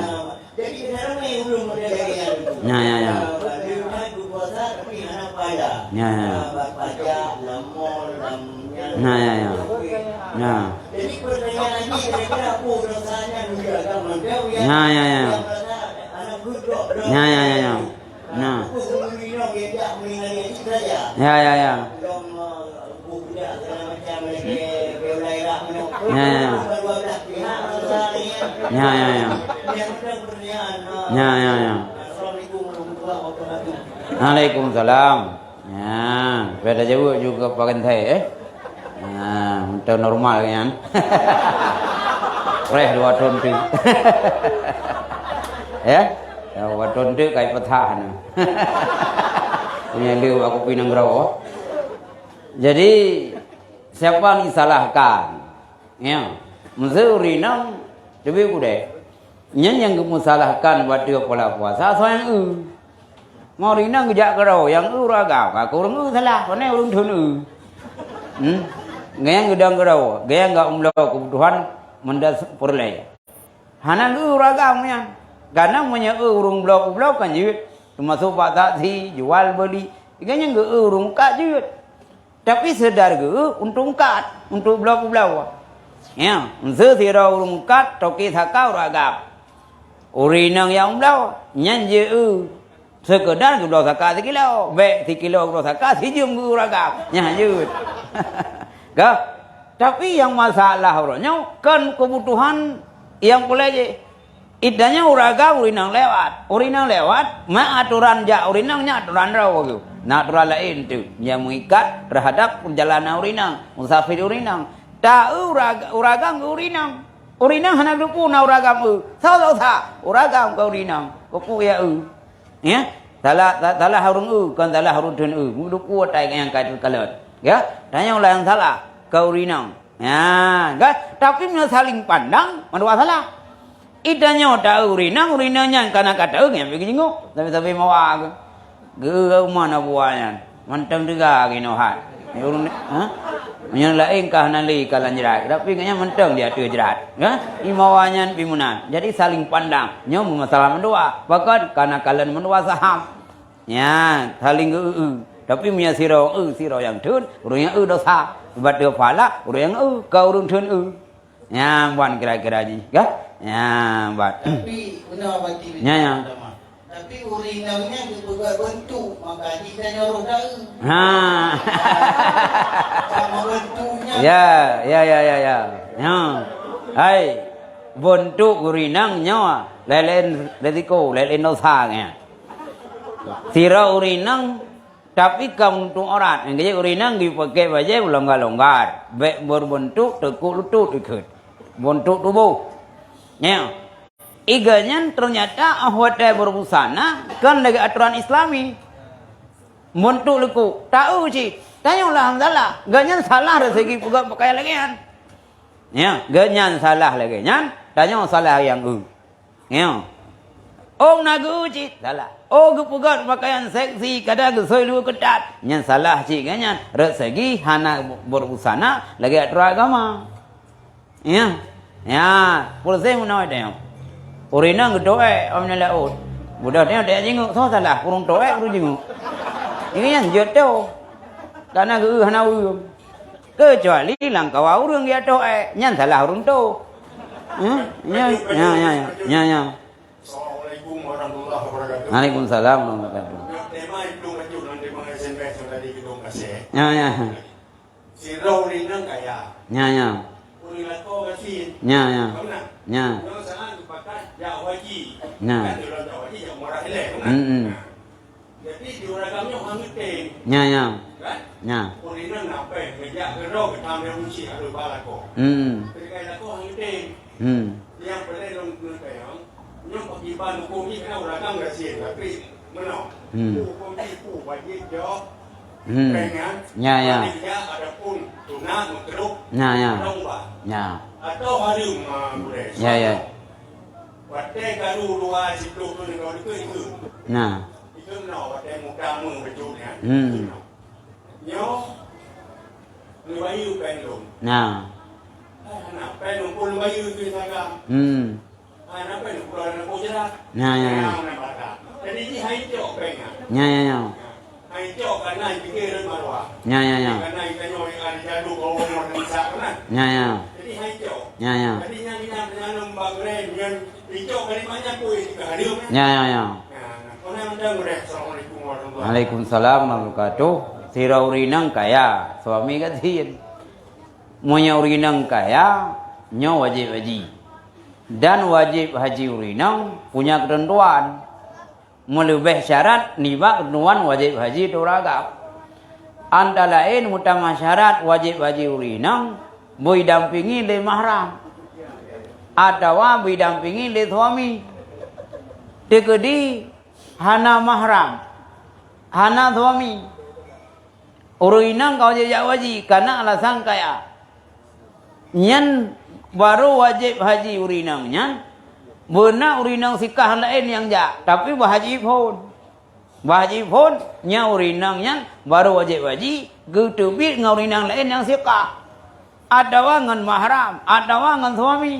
Jadi, kita ramai ureueng model lagèe nyan. Ya, ya, ya. Ah, dia kan berpuasa tapi hana pahala. Ya, ya. Ah, bak pajak, lam mall, lam nyan. Ya, ya, ya. Ya. Jadi, pertanyaan lagi, kira-kira apa dosanya nurut agama dia, ya? Ya, ya, ya. Yang merasa anak gudok, ya, ya, ya, ya. Ya. Aku sendiri yang diajak meninggal itu saja. Ya, ya, ya. Belum Ya, ya, ya. Ya, ya, ya. Waalaikumsalam. Ya, pada jaweueb juga pakai thai, eh. Ya, untuk normal kan. Reh dua thon tu. Ya, dua thon tu kai patah na. Punya lu aku pinang rawa. Jadi, siapa yang disalahkan? Ya, meuseu ureueng inong teubiet gudée. Nyan nyang geumeusalahkan watée pola puasa, soe nyang eu. Ngon ureueng inong geujak keudroe, nyang eu ureueng agam, ka ureueng eu salah, pane ureueng thon eu. Hmm? Geunyang geudong keudroe, geunyang gak umlo keubutuhan meudas peureulée. Hana geu ureueng agam nyan. Karena meunyoe eu ureueng bloe-bloe kan jeuet, teumasuk bak taksi, jual beli, geunyang geu ureueng mukat jeuet. Tapi seudar geu untuk mukat, untuk bloe-bloe. Ya, meuseu sidroe ureueng mukat toke saka ureueng agam. Ureueng inong nyang bloe, nyan jeu eu. Seukeudar geubloe saka sikilo, bék sikilo geubloe saka sijeuem geu ureueng agam. Nyan jeuet. Ka? Tapi nyang masalah uroe nyoe kon keubutuhan nyang peureulée jih. Itanyoe ureueng agam ureueng inong lewat. Ureueng inong lewat, ma atoran jak ureueng inong nyan atoran droe geuh. Na atoran laén teuk nyang meuikat terhadap peurjalanan ureueng inong, musafir ureueng inong. Ta eu ureueng ag-, ureueng agam keu ureueng inong. Ureueng inong hana geuteupeue na ureueng agam eu. Soe-soe sa ureueng agam keu ureueng inong. Keupeue ya eu. Ya, salah, sa-, salah ureueng eu, kon salah ureueng thon eu. Meuduku atai nyang ka teukalon. Ya, tanyoe lah nyang salah, kon ureueng inong. Ya, kan? Tapi meunyoe saling pandang, mandua salah. Itanyoe ta eu ureueng inong, ureueng inong nyan kana ka ta eu, nyang pi geujingok. Tapi-tapi mawa ke. Geu uma na buah nyan. Mantong teuga ginoe hai. Ureueng, ha? Nyang laén ka hana lé ka lam jrat, tapi gobnyan mantong di ateueh jrat, ha? Imawa nyan pih meunan. Jadi saling pandang. Nyoe meumasalah mandua. Pakon? Kana kalon mandua saham. Nyan, saling geu-eu. Tapi meunyoe sidroe eu, sidroe nyang thon, ureueng nyang eu dosa. Bak teuh pahala, ureueng nyang eu, ka ureueng thon eu. Nyan ban kira-kira jih, ka? Nyan ban. Tapi beuna bagi. Nyan, nyan. Tapi ureueng inong nyan geupeugah beuntuk, maka jih tanyoe roh dayeuh. Ha. Sama beuntuk nyan. Ya, ya, ya, ya, ya. Ya. Hai, beuntuk ureueng inong nyoe laén-laén risiko, laén-laén dosa nyan. Sidroe ureueng inong Tapi ka meunutôp aurat, nyang keuh ureueng inong geupaké bajée beulonggar-longgar, bék beureubeuntuk teukuk lutôt ikheun, beuntuk tuboh. Nyoe, iga nyan teunyata óh watée beurubusana kon lagée atoran Islami. Beuntuk likuk, ta eu cit, tanyoe lah nyang salah, gobnyan salah dari segi peugöt pakaian lagée nyan. Nyoe, gobnyan salah lagée nyan, tanyoe salah nyang eu. Nyoe. Oh na geu cit, salah. Oh geupeugöt pakaian seksi, kadang geusôi luweue keutat, nyan salah cit gobnyan. Rot segi hana beurubusana lagée atoran agama. Nyoe. Nyan, pulsa meunoe deh. Ureueng inong geutoh ék, ôn laôt. Beudôh nyoe deh jinguk, soe salah, ureueng toh ék, ureueng jinguk. Nyan jeuet toh. Kana geu hana ureueng. Keucuali lam kawan ureueng geuyue toh ék, nyan salah ureueng toh. Hah? Nyan, nyan, nyan, nyan, nyan. Assalamualaikum warahmatullahi wabarakatuh. Waalaikumsalam warahmatullahi wabarakatuh. Tema itu macam dalam tema S M S yang tadi kita kasih. Ya, ya. Sidroe ureueng inong kaya. Ya, ya. Ureueng lakoe gasien. Ya, ya. Ka meunan? Ya. Nyoe saat geupakat jak haji. Ya. Kan sidroe jak haji, jak umrah ilée, ka meunan? Hmm, hmm. Nah. Jadi, di ureueng agam nyoe hana geutem. Nya, nya. Kan? Nya. Ureueng inong na péng, geujak keudroe geutam lé uncit atau bak lakoe. Hmm. Keudroe lakoe hana geutem. Hmm. Nyang peureulée lôn keuneuk tanyong, nyoe pakriban hukôm jih, keureuna ureueng agam gasien, tapi meunoe. Hmm. Hukôm jih peue wajéb jok Hmm. péng nyan, Nya, nya. Paléng jak ataupun sunat, makruh, Nya, nya. Atau mubah. Nya. Atau hareuem, ah, gurée. Ya, ya. Watée karu dua siplôh thon nibak likôt itu. Nah. Itu meunoe watée muda meu beujeuet nyan. Hmm. Nyoe neubayeue péng lôn. Nah. Hana péng lôn pun neubayeue keu saga. Hmm. Hana péng lôn pula na boh jrat. Nah, ya, ya. Nah, na bata. Jadi jih hai cok péng nyan. Ya, ya, ya. Hai cok kana jipike rot maruah. Ya, ya, ya. Kana itanyoe ada jadu kau mau bisa kana. Ya, ya. Jadi hai cok. Ya, ya. Jadi nyan nyan nyan lôn bak rem nyan. Ya, ya, ya. Waalaikumsalam warahmatullahi wabarakatuh. Sidroe ureueng inong kaya, suami gasien. Meunyoe ureueng inong kaya, Nyoe wajéb haji. Dan wajéb haji ureueng inong punya keuteuntuan. Meuleubeh syarat nibak keuteuntuan wajéb haji ateueh ureueng agam. Antara laén meutamah syarat wajéb haji ureueng inong beuidampingi lé mahram atawa beuidampingi lé suami. Teukeudi hana mahram, hana suami. Ureueng inong ka wajéb jak haji, kana alasan kaya. Nyan barô wajéb haji ureueng inong nyan. Beuna ureueng inong sikah laén nyang jak, tapi bah haji phôn. Bah haji phôn, nyan ureueng inong nyan barô wajéb haji, geuteubiet ngon ureueng inong laén nyang sikah. Atawa ngon mahram, atawa ngon suami.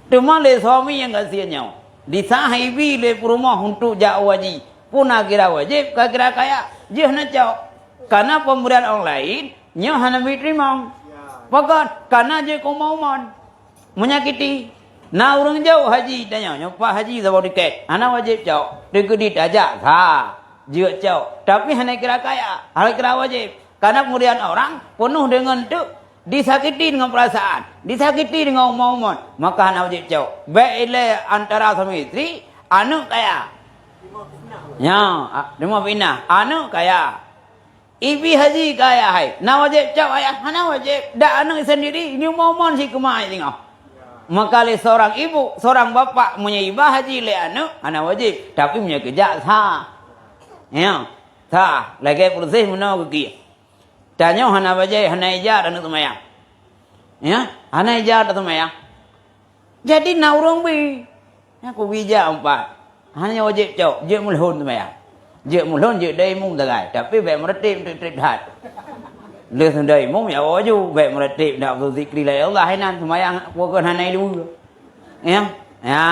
Teuma lé suami nyang gasien nyoe, disah ibi lé peurumoh untuk jak haji. Peue na kira wajéb, ka kira kaya, jeuet na cok. Kana pemberian orang lain, nyoe hana meuteurima. Pakon? Kana jeuet keu umon-umon. Menyakiti. Na ureueng jok haji, tanyoe, nyoe pak haji saboh tiket. Hana wajéb cok. Teukeudi tajak, sah. Jeuet cok. Tapi hana kira kaya, hana kira wajéb. Kana pemberian orang peunoh deungon teuk disakiti deungon peurasaan, disakiti deungon umon-umon, maka hana wajéb cok. Bék ilée antara suami istri, aneuk kaya. Nyoe, a, teuma fitnah, aneuk kaya. Ibi haji kaya hai, na wajéb cok ayah? Hana wajéb. Dak aneuk sendiri, nyoe umon-umon cit keumah singoh. Maka lé seorang ibu, seorang bapak, meunyoe iba haji lé aneuk, hana wajéb. Tapi meunyoe keujak, sah. Nyoe. Sah, lagée peureuseh meunoe geukiek. Tanyoe hana bajée, hana ija taneuk seumayang. Ya, hana ija taseumayang. Jadi na ureueng bi. Nyan keubi jak empat. Hana wajéb cok, jeuet mulhon seumayang. Jeuet mulhon, jeuet dai imum sagai. Tapi bék meureuteb, treb-treb that. Lheueh seudai imum, ya waju, bék meureuteb, nak beuzikri la ilaha inan, seumayang, pokon hana ilu. Ya? Ya,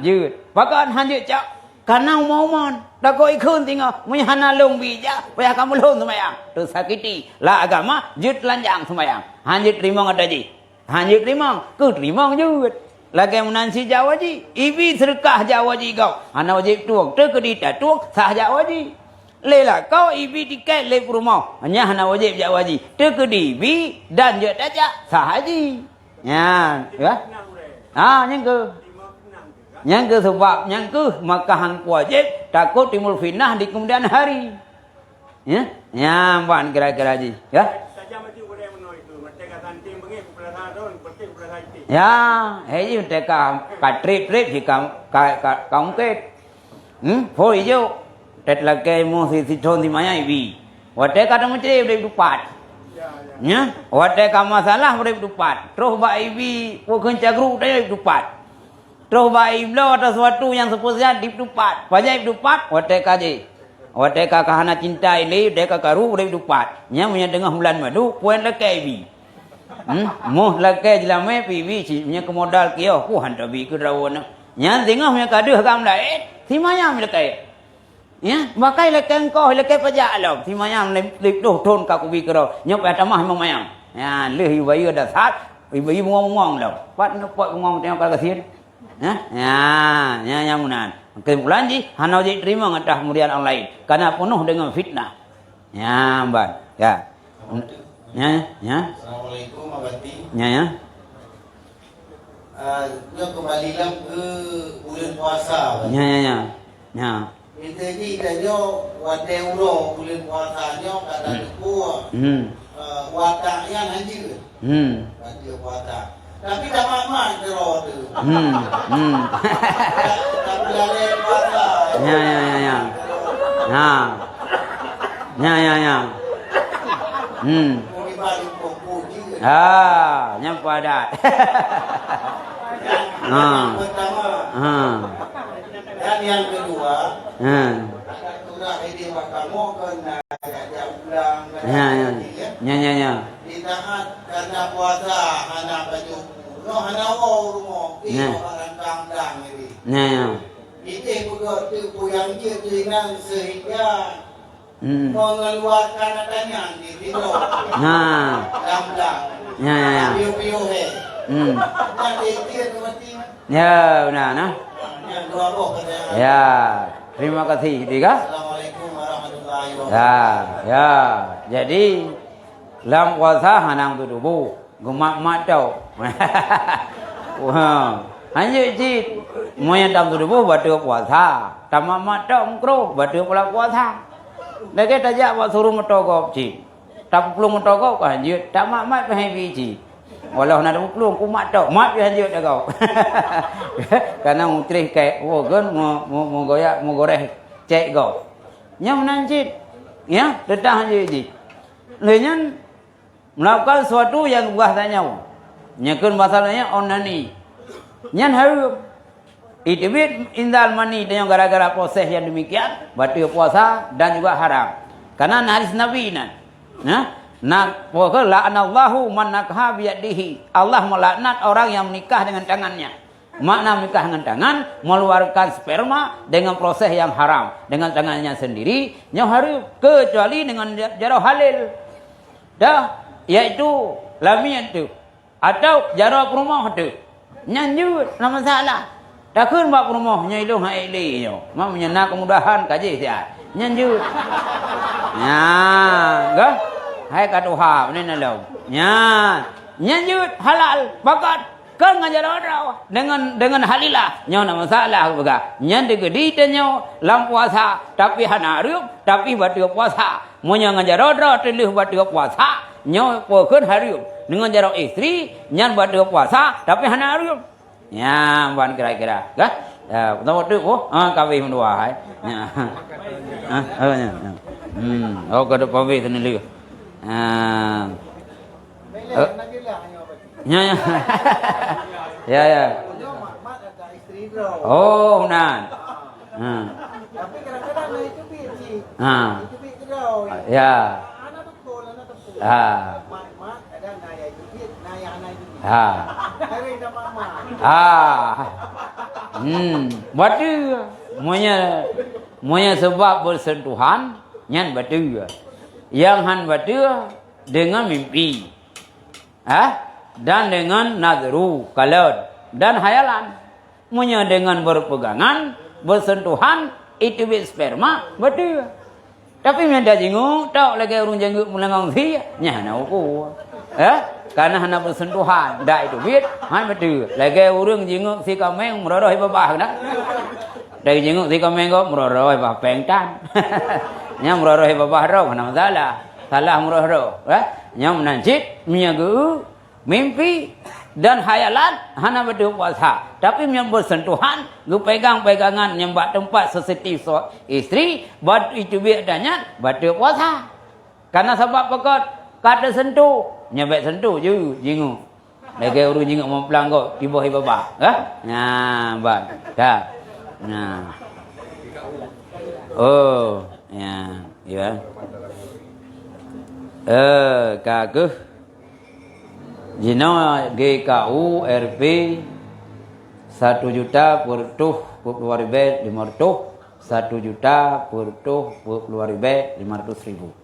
jeuet. Pakon han jeuet cok? Kana umon-umon. Takot ikheun singoh. Meunyoe hana lôn bi ija, payah ka mulhon seumayang. Teusakiti. Lam agama, jeuet teulanjang seumayang. Han jeuet teurimong ata jih. Han jeuet teurimong. Keu teurimong jeuet. Lagée meunan si jak haji. Ibi seudeukah jak haji gob. Hana wajéb tueng. Teukeudi tatueng, sah jak haji. Lé lakoe ibi tiket lé peurumoh. Nyan hana wajéb jak haji. Teukeudi ibi dan jeuet tajak, sah haji. Nyan, ya. Ha, nyan keuh. Nyan keuh sebab, nyan keuh maka han wajéb takot timbul fitnah di kemudian hari. Ya? Nyan ban kira-kira jih, ya. Ya, hei jih teuka ka treb-treb jih ka, ka, ka, ka ungkét. Hmm, phôi ijok. Tét lakée moh si, sithon si manyang ibi. Watée ka tameucre, udeb tupat. Nyan, watée ka masalah, udeb tupat. Troh bak ibi, peue kheun cagru, udeb tupat. Troh bak ibloe atau sesuatu nyang seupeusiat, udeb tupat. Pajan udeb tupat, watée ka jih. Watée ka, ka hana cinta ilée, watée ka karu, udeb tupat. Nyan meunyoe teungoh bulan madu, peue lakée ibi. Hmm? Moh lakée jeulamé pibi cit, meunyoe keu modal kiôh, puhan tabi keu droe nyoe. Nyan singoh meunyoe ka deuh agam laén, si manyang lakée. Ya, bakai lakée engkoh, lakée pajak lom. Si manyang lip, lip doh thon ka kubi keudroe. Nyoe payah tamah imong manyang. Ya, lheueh ibayeue dasar, ibayeue bungong-bungong lom. Pat neupot bungong tengok ka gasien. Ya, ya, ya, ya meunan. Kesimpulan jih, hana jeuet teurimong atas kemudian orang lain. Karena peunoh deungon fitnah. Nyan ban. Ya. Nya, nya. Assalamualaikum, Abati. Nya, nya. Ah, nyoe kembali lam ke bulan puasa, Abati. Nya, nya, nya. Nya. Kita ni dah nyoe watée uroe bulan puasa nyoe kata Hmm. teuku, Hmm. ah, watak nyan hanjeuet. Hmm. Baca puasa. Tapi tak mat-mat keudroe tu. Hmm, hmm. Tapi lalée puasa. Ya, ya, ya, ya. Ha. Ya, ya, ya. Hmm. Mau dibalik kongko juga. Ha, nyan padat. Ha. Pertama. Ha. Dan yang kedua, Ha. Surah ini mahkamah kena ajak ulang, Ya, ya. Ya, ya, ya. Di saat karena puasa hana baju, no hana wo rumoh, Ya. Iyo barang kandang ini. Ya, ya. Ini begitu puyang je tu inang sehingga Hmm. mengeluarkan adanya di tidur. Nah. Dalam-dalam. Ya, ya, ya. Piu-piu he. Hmm. Nah, dia, dia tu mati. Ya, benar, nah. Yang dua boh kata. Ya, terima kasih, Tiga. Assalamualaikum warahmatullahi wabarakatuh. Ya, ya. Jadi, lam puasa hanang tutubu. Geumat-mat tok. Wah, hanjeuet cit. Meunyoe tam tuboh bateue puasa, tamat-mat tok meukrôh bateue pula puasa. Lagèe tajak bak suruh meutogob cit. Tapeuplông meutogob ka hanjeuet, tamat-mat pih hanjeuet cit. Walau na tapeuplông, kumat tok, mat pih hanjeuet tok. Karena mutreh kèk, woe gön meu-, meu-, meugoyak, meugoréh cèk gob. Nyan meunan cit. Ya, teutap hanjeuet cit. Lheueh nyan, melakukan sesuatu yang geupeugah tanyoe. Nyan kheun bahasa laén nyan onani. Nyan hareuem. Iteubiet inzal mani tanyoe gara-gara proses yang demikian, bateue puasa dan juga haram. Karena na hadis Nabi nyan. Nah, na, pokok la'anallahu man nakaha biyadihi. Allah melaknat orang yang menikah dengan tangannya. Makna menikah dengan tangan, mengeluarkan sperma dengan proses yang haram, dengan tangannya sendiri, nyoe hareuem, kecuali dengan ja-, jaroe halal. Dah, yaitu lamiet tu, atau jaroe peurumoh tu. Nyan jeuet, na masalah. Takheun bak peurumoh, nyoe ilôn han ék lé nyoe. Mak meunyoe na keumudahan ka jih siat. Nyan jeuet. Nyan, gah? Hai ka tuha, meunan lom. Nyan. Nyan jeuet, halal, pakat. Kon ngon jaroe droe, deungon, deungon halilah, nyoe na masalah geupeugah. Nyan teukeudi tanyoe lam puasa, tapi hana hareuem, tapi bateue puasa. Meunyoe ngon jaroe droe teulheueh bateue puasa, nyoe pokon hareuem. Deungon jaroe istri, nyan bateue puasa, tapi hana hareuem. Nyan ban kira-kira, kah? Ya, beutôi tu, oh, ha, kawin meutuah, hai. Ya. Ha, oh, ya, ya. Hmm, oh, ka dok pabeh sini lagi. Ha. Eh. Ya, ya. Ya, ya. Oh, nah. Ha. Ha. Ya. Ha. Ha. Ha. Hmm. Bateue. Meunyoe, meunyoe seubab beuseuntuhan, nyan bateue. Nyang han bateue, deungon mimpi. Ha? Dan deungon nadhru, kalon, dan hayalan. Meunyoe deungon beureupegangan, beuseuntuhan, iteubiet sperma, bateue. Tapi meunyoe tajingeuk tok lagèe ureueng jangeuek meulangong sie, nyan hana hukôm. Eh? Kareuna hana beuseuntuhan, dak iteubiet, han bateue. Lagèe ureueng jingeuek sie kaméng meuroroh i babah, kan? Tajingeuk sie kaméng gob meuroroh i babah péng tan. Nyan meuroroh i babah droe, hana masalah. Salah meuroroh, eh? Nyan meunan cit, meunyoe geu Mimpi dan hayalan hana bateue puasa, tapi meunyoe beuseuntuhan, geupegang-pegangan nyang bak teumpat sensitif so-, istri, bat-, iteubiet dan nyan bateue puasa. Kareuna sabab peukot ka teuseuntuh, nyan bèk seuntuh jeuet jingeuek. Lagèe ureueng jingeuek meuplang gob, tiboh i babah, kan? Nyan, ban. Ka. Nyan. Oh, ya, ya. Eh, ka keuh. Jinoe G K U R P satu juta peuet reutôh peuet puluh ribèe limong reutôh, satu juta peuet reutôh peuet puluh ribèe limong reutôh ribu.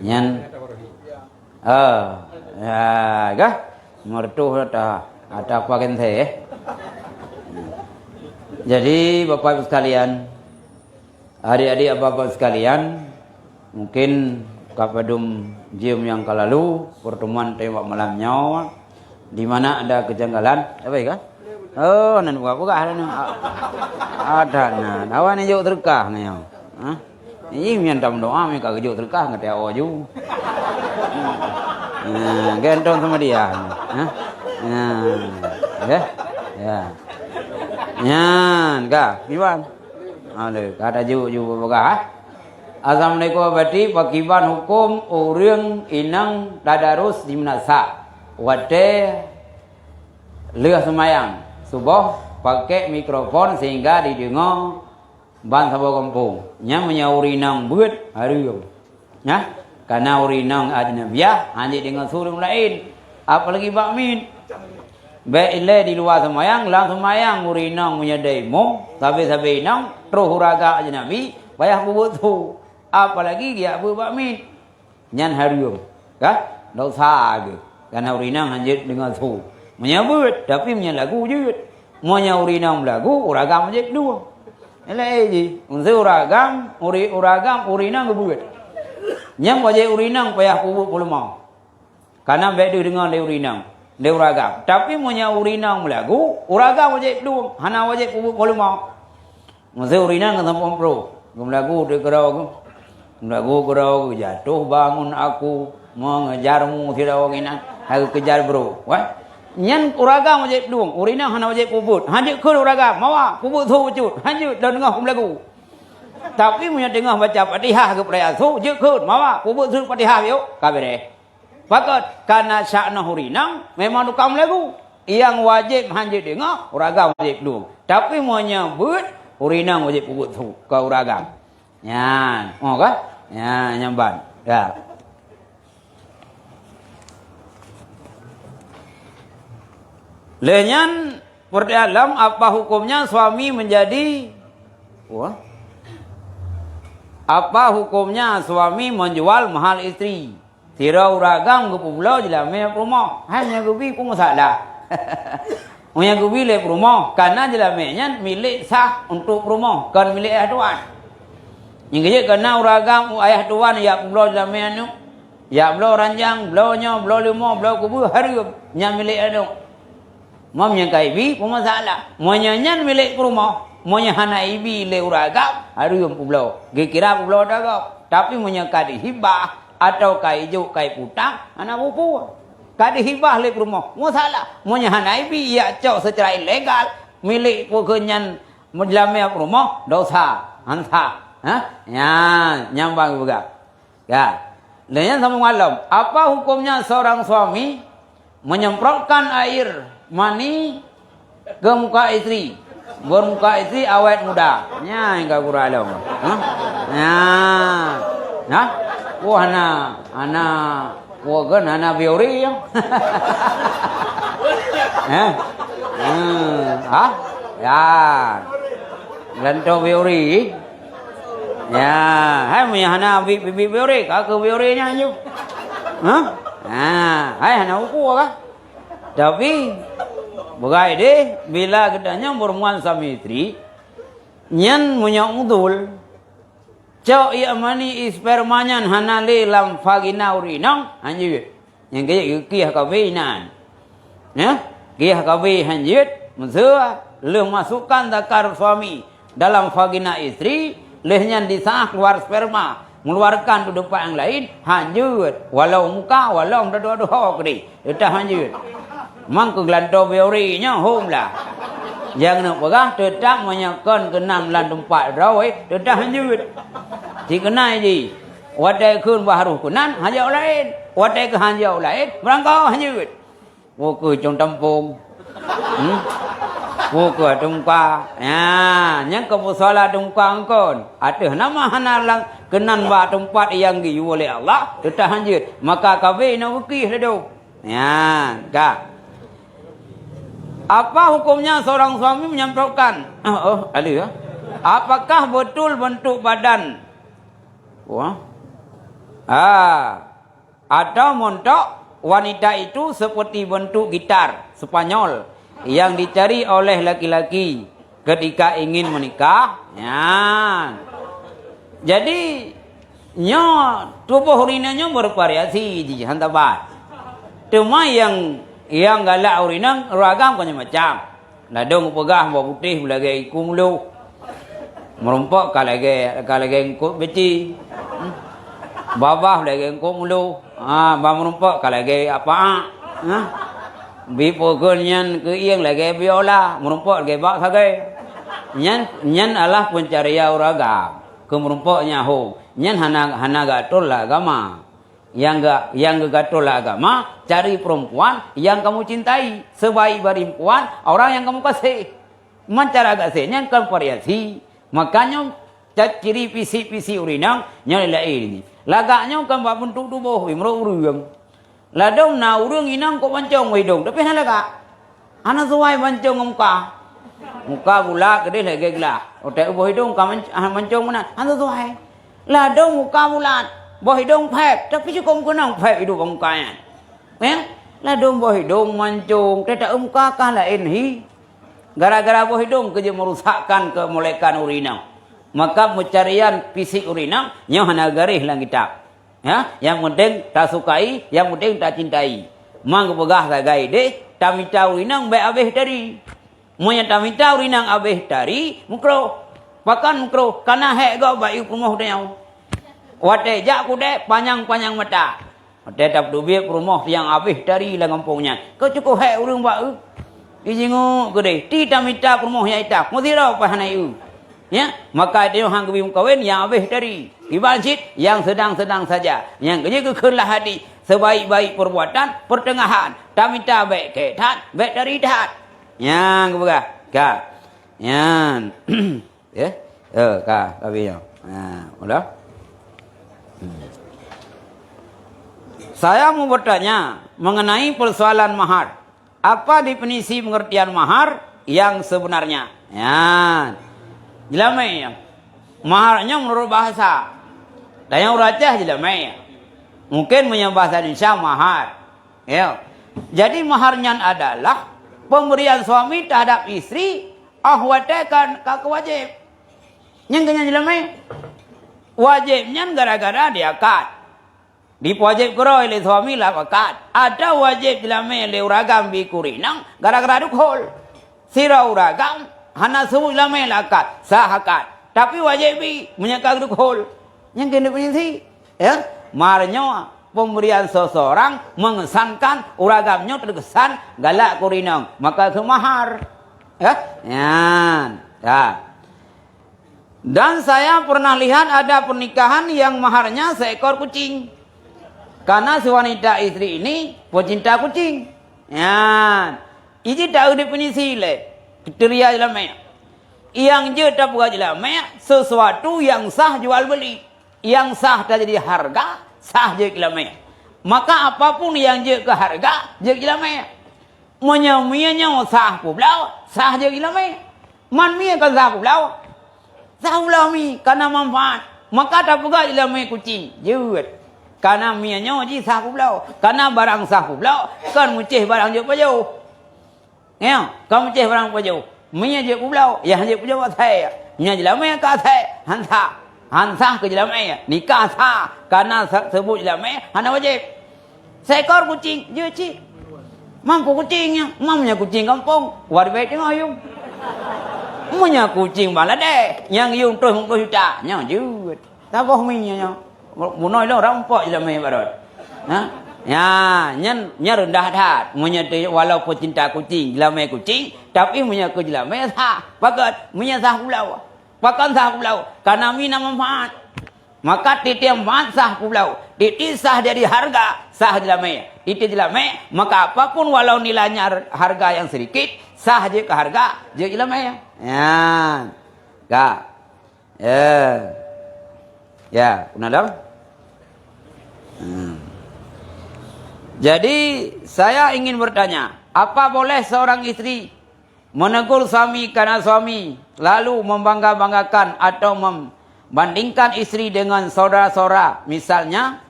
Nyan, ah, ya, kah? Limong reutôh ata, ata apa kan saya, eh? Jadi, Bapak Ibu sekalian, adik-adik, bapak-bapak sekalian, mungkin ka padum jeuem nyang ka lalu, pertemuan teuh bak malam nyoe, di mana ada kejanggalan, apa ya, kan? Oh, nan buka-buka ada ni. A-, ada nan. Awak ni jok terkah ni, ya. Ha? Ini yang dalam doa, yang ka jok terkah, ngerti awak ju. Nah, gentong sama dia. Ha? Nah, ya. Ya. Nyan, ka, gimana? Aduh, kata ju, ju peugah, ah. Assalamualaikum, Bupati. Pakiban huköm ureuëng inong tadarus di meunasah watée lheueh seumayang suboh pakai mikrofon sehingga dideungoe ban saboh gampông. Nyan meunyoe ureuëng inong beuet hareuem. Nah, kana ureuëng inong ajnabiah hana deungoe su ureuëng laén, apalagi bak miet. Bék ilée di luwa seumayang, lam seumayang ureuëng inong meunyoe dai mum, sabe-sabe inong troh ureuëng agam ajnabi, payah peubuet su, apalagi geujak beuet bak miet. Nyan hareuem, ka? Dosa geuh. Kana ureuëng inong hana jeuet deungoe su. Meunyoe beuet, tapi meunyoe lagu jeuet. Meunyoe ureuëng inong lagu, ureuëng agam jeuet dua. Ilée jih, unsur ureuëng agam, uri-, ureuëng agam, ureuëng inong geubeuet. Nyan wajéb ureuëng inong payah peubuet peuleumah. Kana bék deuh deungoe lé ureueng inong, lé ureueng agam. Tapi meunyoe ureueng inong meulagu, ureueng agam wajéb plueng, hana wajéb peubuet po leumo. Meusé ureueng inong ka sampoe pro, geumlagu di keudroe geuh. Geumlagu keudroe geuh, "Jatuh bangun aku mengejarmu," sidroe ureueng inong, hai geukejar bro. Wah. Nyan ureueng agam wajéb plueng, ureueng inong hana wajéb peubuet. Han jeuet kheun ureueng agam, mawa, peubuet su bacut. Han jeuet, lôn deungoe peumlagu. Tapi meunyoe teungoh baca Fatihah geupeuraya su, jeuet kheun, mawa, peubuet su Fatihah yuk, ka beureh. Pakon, kana syaknoe ureueng inong memang tukang meulagu. Nyang wajéb han jeuet deungoe, ureueng agam wajéb plueng. Tapi meunyoe beuet, ureueng inong wajéb peubuet su keu ureueng agam. Nyan, oh ka? Nyan, nyan ban. Ya. Lheueh nyan, pertanyaan lom, apa hukumnya suami menjadi, wah. Apa hukumnya suami menjual mahal istri? Sidroe ureueng agam geupeubloe jeulamé peurumoh. Hai meunyoe geubi peue masalah? Meunyoe geubi lé peurumoh, kana jeulamé nyan milék sah untuk peurumoh, kon milék ayah tuan. Nyang keujeuet kana ureueng agam u ayah tuan jak peubloe jeulamé aneuk. Jak bloe ranjang, bloe nyoe, bloe leumo, bloe kubeue, hareuem. Nyan milék aneuk. Meunyoe ka ibi, peue masalah? Meunyoe nyan milék peurumoh, meunyoe hana ibi lé ureueng agam, hareuem peubloe. Geukira peubloe ata gob. Tapi meunyoe ka dihibah, atawa ka ijok, ka iputang, hana peue-peue. Ka dihibah lé peurumoh, masalah. Meunyoe hana ibi, ijak cok seucara ilegal, milék peue kheun nyan, meujeulamé peurumoh, dosa, han sah. Ha? Nyan, nyan ban geupeugah. Ya. Lheueh nyan sambung lom, apa hukumnya seorang suami menyemprotkan air mani ke muka istri? Buet muka istri awet muda. Nyan ka gura lom. Ha? Nyan. Ha? Wah, hana, hana, wah, kan hana biori ya. Eh? Hmm. Ha? Ya. Lanto biori. Ya, hai meunyoe hana bi-, bi-, bi-, biore, ka keu biore nyan ju. Hah? Ha, hai hana uku kah? Tapi, beugai deh, bila geutanyoe beurumuan suami istri, nyan meunyoe udul, cok ié mani sperma nyan hana lé lam vagina ureueng inong, hanjeuet. Nyang keu kiah kawé inan. Ya, kiah kawé hanjeuet, meuseu lheueh masukkan zakar suami dalam vagina istri, lheueh nyan disaah keluar sperma, mengeluarkan tu teumpat nyang laén, hanjeuet. Walau muka, walau meudodo-doho keudeh, teutap hanjeuet. Mang keu geulantoe biore nyoe hom lah. Nyang neuk peugah teutap meunyoe kon keunan lam teumpat droe, teutap hanjeuet. Sikeunai jih. Watée kheun bah roh keunan, hanjeuet laén. Watée keu hanjeuet laén, meurangkau hanjeuet. Woe keu cong tampong. Hmm? Woe keu ateueh muka. Nyan, nyang keu peusola ateueh muka eungkon. Ateueh nama hana lam keunan bak teumpat nyang geuyue lé Allah, teutap hanjeuet. Maka kawé inoe bukih lé doh. Nyan, ka. Apa hukumnya seorang suami menyemprotkan? Oh, oh, ada ya. Apakah betul bentuk badan? Wah. Ah. Atau montok wanita itu seperti bentuk gitar Spanyol yang dicari oleh laki-laki ketika ingin menikah. Nyan. Jadi, nyoe tuboh ureueng inong nyoe bervariasi jih, han saban. Teuma nyang, nyang galak ureueng inong ragam kon macam. Ladôm geupeugah boh putéh beulagèe iku meuluh. Meurumpok ka lagèe, ka lagèe eungkôt beuci. Hmm. Babah beulagèe eungkôt meuluh. Ha, ban meurumpok ka lagèe apaak. Ha? Bi peukeuen nyan keuieng lagèe biola, meurumpok lagèe bak sagai. Nyan, nyan adalah peuncarian ureueng agam. Keu meurumpok nyan ho. Nyan hana, hana geuatur lé agama. Nyang geu-, nyang geugatur lé agama, cari perempuan yang kamu cintai, sebaik-baik perempuan, orang yang kamu kasih. Meucara gaséh nyan kon variasi. Makanya, ca-, ciri fisik-fisik ureueng inong nyoe laén. Lagak nyoe kon bak bentuk tuboh, meurok ureueng. Ladôm na ureueng inong kok mancong boh idong, tapi hana lagak. Hana suai mancong ngon muka. Muka bulat keudeh lagèe glah. Otak boh idong ka manc-, ah, mancong meunan. Hana suai. Ladôm muka bulat, boh idong phèb, tapi cukôp meukeunong phèb idong bak muka nyan. Ya? Ladôm boh idong mancong, teutak muka kah laén hi. Gara-gara boh idong keujeuet meurusakkan keumolekan ureueng inong. Maka peuncarian fisik ureueng inong nyoe hana garéh lam kitab. Ya, nyang penting tasukai, nyang penting tacintai. Man geupeugah sagai deh, tamita ureueng inong bèk abéh tari. Meunyoe tamita ureueng inong abéh tari, meukroh. Pakon meukroh? Kana hék gob bak ié peurumoh tanyoe. Watèe jak kudèe, panyang-panyang mata. Watèe tapeudubiet peurumoh nyang abéh tari lam gampông nyan, ka cukôp hék ureueng bak eu. Ijingeuk keudeh, ti tamita peurumoh nyang itam, meusidroe pah hana eu. Ya, maka tanyoe han geubi meukawen nyang abéh tari. Kiban cit nyang sedang-sedang saja. Nyang keujeuet geukheun lah hadih, sebaik-baik perbuatan pertengahan. Tamita bèk kèe that, bèk tari that. Nyang geupeugah, ka. Nyan. Ya? Eh, ka, ka bri nyoe. Ha, udah. Hmm. Saya mau bertanya mengenai persoalan mahar. Apa definisi pengertian mahar yang sebenarnya? Nyan. Jeulamèe. Mahar nyoe menurut bahasa. Dan nyang ureueng Aceh jeulamèe. Mungkin meunyoe bahasa Indonesia mahar. Ya. Jadi mahar nyan adalah pemberian suami terhadap istri 'oh watèe ka, ka keuwajéb. Nyan keuh nyan jeulamèe. Wajéb nyan gara-gara diakad. Dipeuwajéb keudroe lé suami lam akad. Atawa wajéb jeulamèe lé ureueng agam bi keu ureueng inong gara-gara dukhul. Sidroe ureueng agam hana seubuet jeulamèe lam akad, sah akad. Tapi wajéb bi meunyoe ka dukhul. Nyan keuh definisi. Ya, mahar nyoe pemberian seseorang mengesankan ureueng agam nyoe terkesan galak keu ureueng inong, maka keuh mahar. Ya, nyan. Ya. Dan saya pernah lihat ada pernikahan yang maharnya seekor kucing. Karena si wanita istri ini pecinta kucing. Nyan. Iji taeu definisi lé kriteria jeulamèe. Nyang jeuet tapeugah jeulamèe sesuatu yang sah jual beli. Nyang sah tajadi hareuga, sah jeuet jeulamèe. Maka apapun nyang jeuet keu hareuga, jeuet jeulamèe. Meunyoe mie nyoe sah peubloe, sah jeuet jeulamèe. Man mie kon sah peubloe. Sah peubloe mie, kana manfaat. Maka tapeugah jeulamèe kucing, jeuet. Kana mie nyoe jih sah peubloe. Kana barang sah peubloe, kon meucéh barang jeuet pajoh. Nyoe, ka meucéh barang pajoh. Meunyoe jeuet peubloe, nyang jeuet peubloe asèe. Meunyoe jeulamèe ka asèe, han sah. Han sah keu jeulamèe. Nikah sah, kana sa-, seubuet jeulamèe, hana wajéb. Seekor kucing, jeuet cit. Mampu kucing nyan, meunyoe kucing gampông, wari baik teungoh yum. Meunyoe kucing Bangladesh, nyang yum troh limong ploh juta, nyoe jeuet. Saboh mie nyoe. Bunoe lôn rampok jeulamèe barot. Ha? Nya, nyan, nyan reundah that. Meunyoe teu-, walaupun cinta kucing, jeulamèe kucing, tapi meunyoe keu jeulamèe sah. Pakon? Meunyoe sah peubloe. Pakon sah peubloe? Karena mie na manfaat. Maka tiep-tiep manfaat sah peubloe. Tiep-tiep sah jadi hareuga, sah jeulamèe. Tiep-tiep jeulamèe, maka apapun walau nilainya har-, hareuga nyang sedikit, sah jeuet keu hareuga, jeuet jeulamèe. Nya. Ka. Ya. Ya, beuna dong? Hmm. Jadi, saya ingin bertanya, apa boleh seorang istri menegur suami karena suami lalu membangga-banggakan atau membandingkan istri dengan saudara-saudara, misalnya,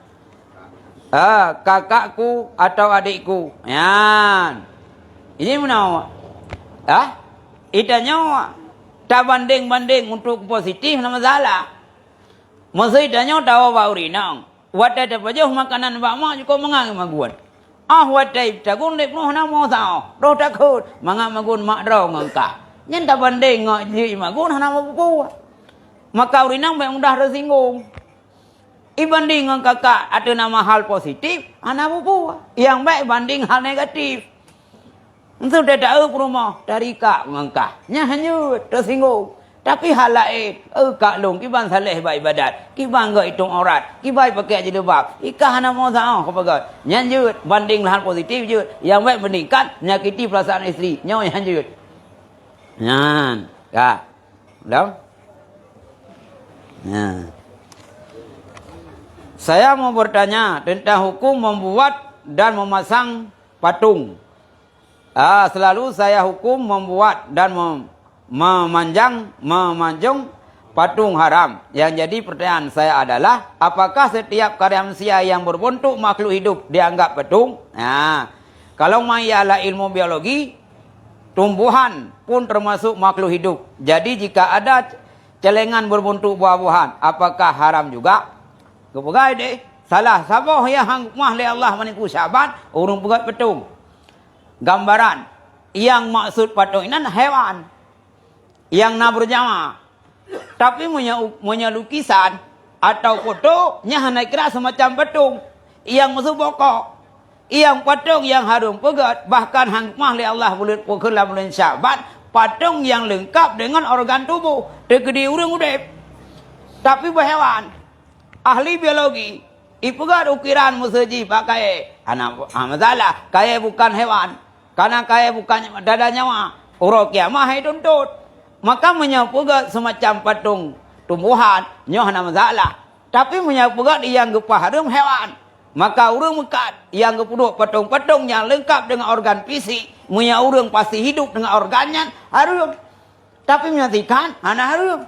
ah, kakakku atau adikku. Nyan. Ini meunan. Ah? Itanyoe tabandeng-bandeng untuk positif hana masalah. Meuseu itanyoe tawoe bak ureueng inong, watèe tapajoh makanan bak mak jukôb mangat geumagun. Ah, watèe tagun lé peunoh hana meusaoh, roh takot mangat magun mak droe ngon kah. Nyan tabandeng ngon jih magun hana meupeue. Maka ureueng inong bèk mudah teusinggong. Ibanding ngon kakak ateueh nama hal positif, hana peue-peue. Nyang bèk banding hal negatif. Entu teuta eu peurumoh, tari kak ngon kah. Nyan hana jeuet, teusinggong. Tapi hal laén, eu kak lôn kiban saleh bak ibadat, kiban gèt itông aurat, kiban pakai jilbab, i kah hana meusaoh keu peugöt. Nyan jeuet, banding hal positif jeuet. Nyang bèk bandingkan, menyakiti perasaan isteri. Nyoe nyan jeuet. Nyan, ka. Dong? Nah. Saya mau bertanya tentang hukum membuat dan memasang patung. Ah, selalu saya hukum membuat dan mem-, memanjang, memanjung patung haram. Yang jadi pertanyaan saya adalah, apakah setiap karya manusia yang berbentuk makhluk hidup dianggap patung? Nah, kalau maya ilmu biologi, tumbuhan pun termasuk makhluk hidup. Jadi, jika ada celengan berbentuk buah-buahan, apakah haram juga? Geupeugah deh, Salah saboh nyang han geupeugah lé Allah meunyoe Sya'ban, ureuëng peugét patong. Gambaran, nyang maksud patong inan hewan nyang na beunyawa. Tapi meunyoe, meunyoe lukisan atawa foto, nyan hana kira seumacam patong nyang meusu bokok. Nyang patong nyang hareuem peugét, bahkan han geupeugah lé Allah buleuen, peugét lam buleuen Sya'ban, patong nyang leungkab deungon organ tuboh, teukeudi ureuëng udeb. Tapi beuhewan, ahli biologi, ipeugét ukiran meuseujih bak kayée, hana, hana masalah, kayée bukan hewan. Karena kayée bukan dada nyawa, uroe kiamat hai tuntot. Maka meunyoe peugét seumacam patong tumbuhan, nyoe hana masalah. Tapi meunyoe peugét nyang geupahareuem hewan, maka ureuëng meukat nyang geupeuduek patong-patong nyang leungkab deungon organ fisik, meunyoe ureuëng pasti hidup deungon organ nyan, hareuem. Tapi meunyoe sikan, hana hareuem.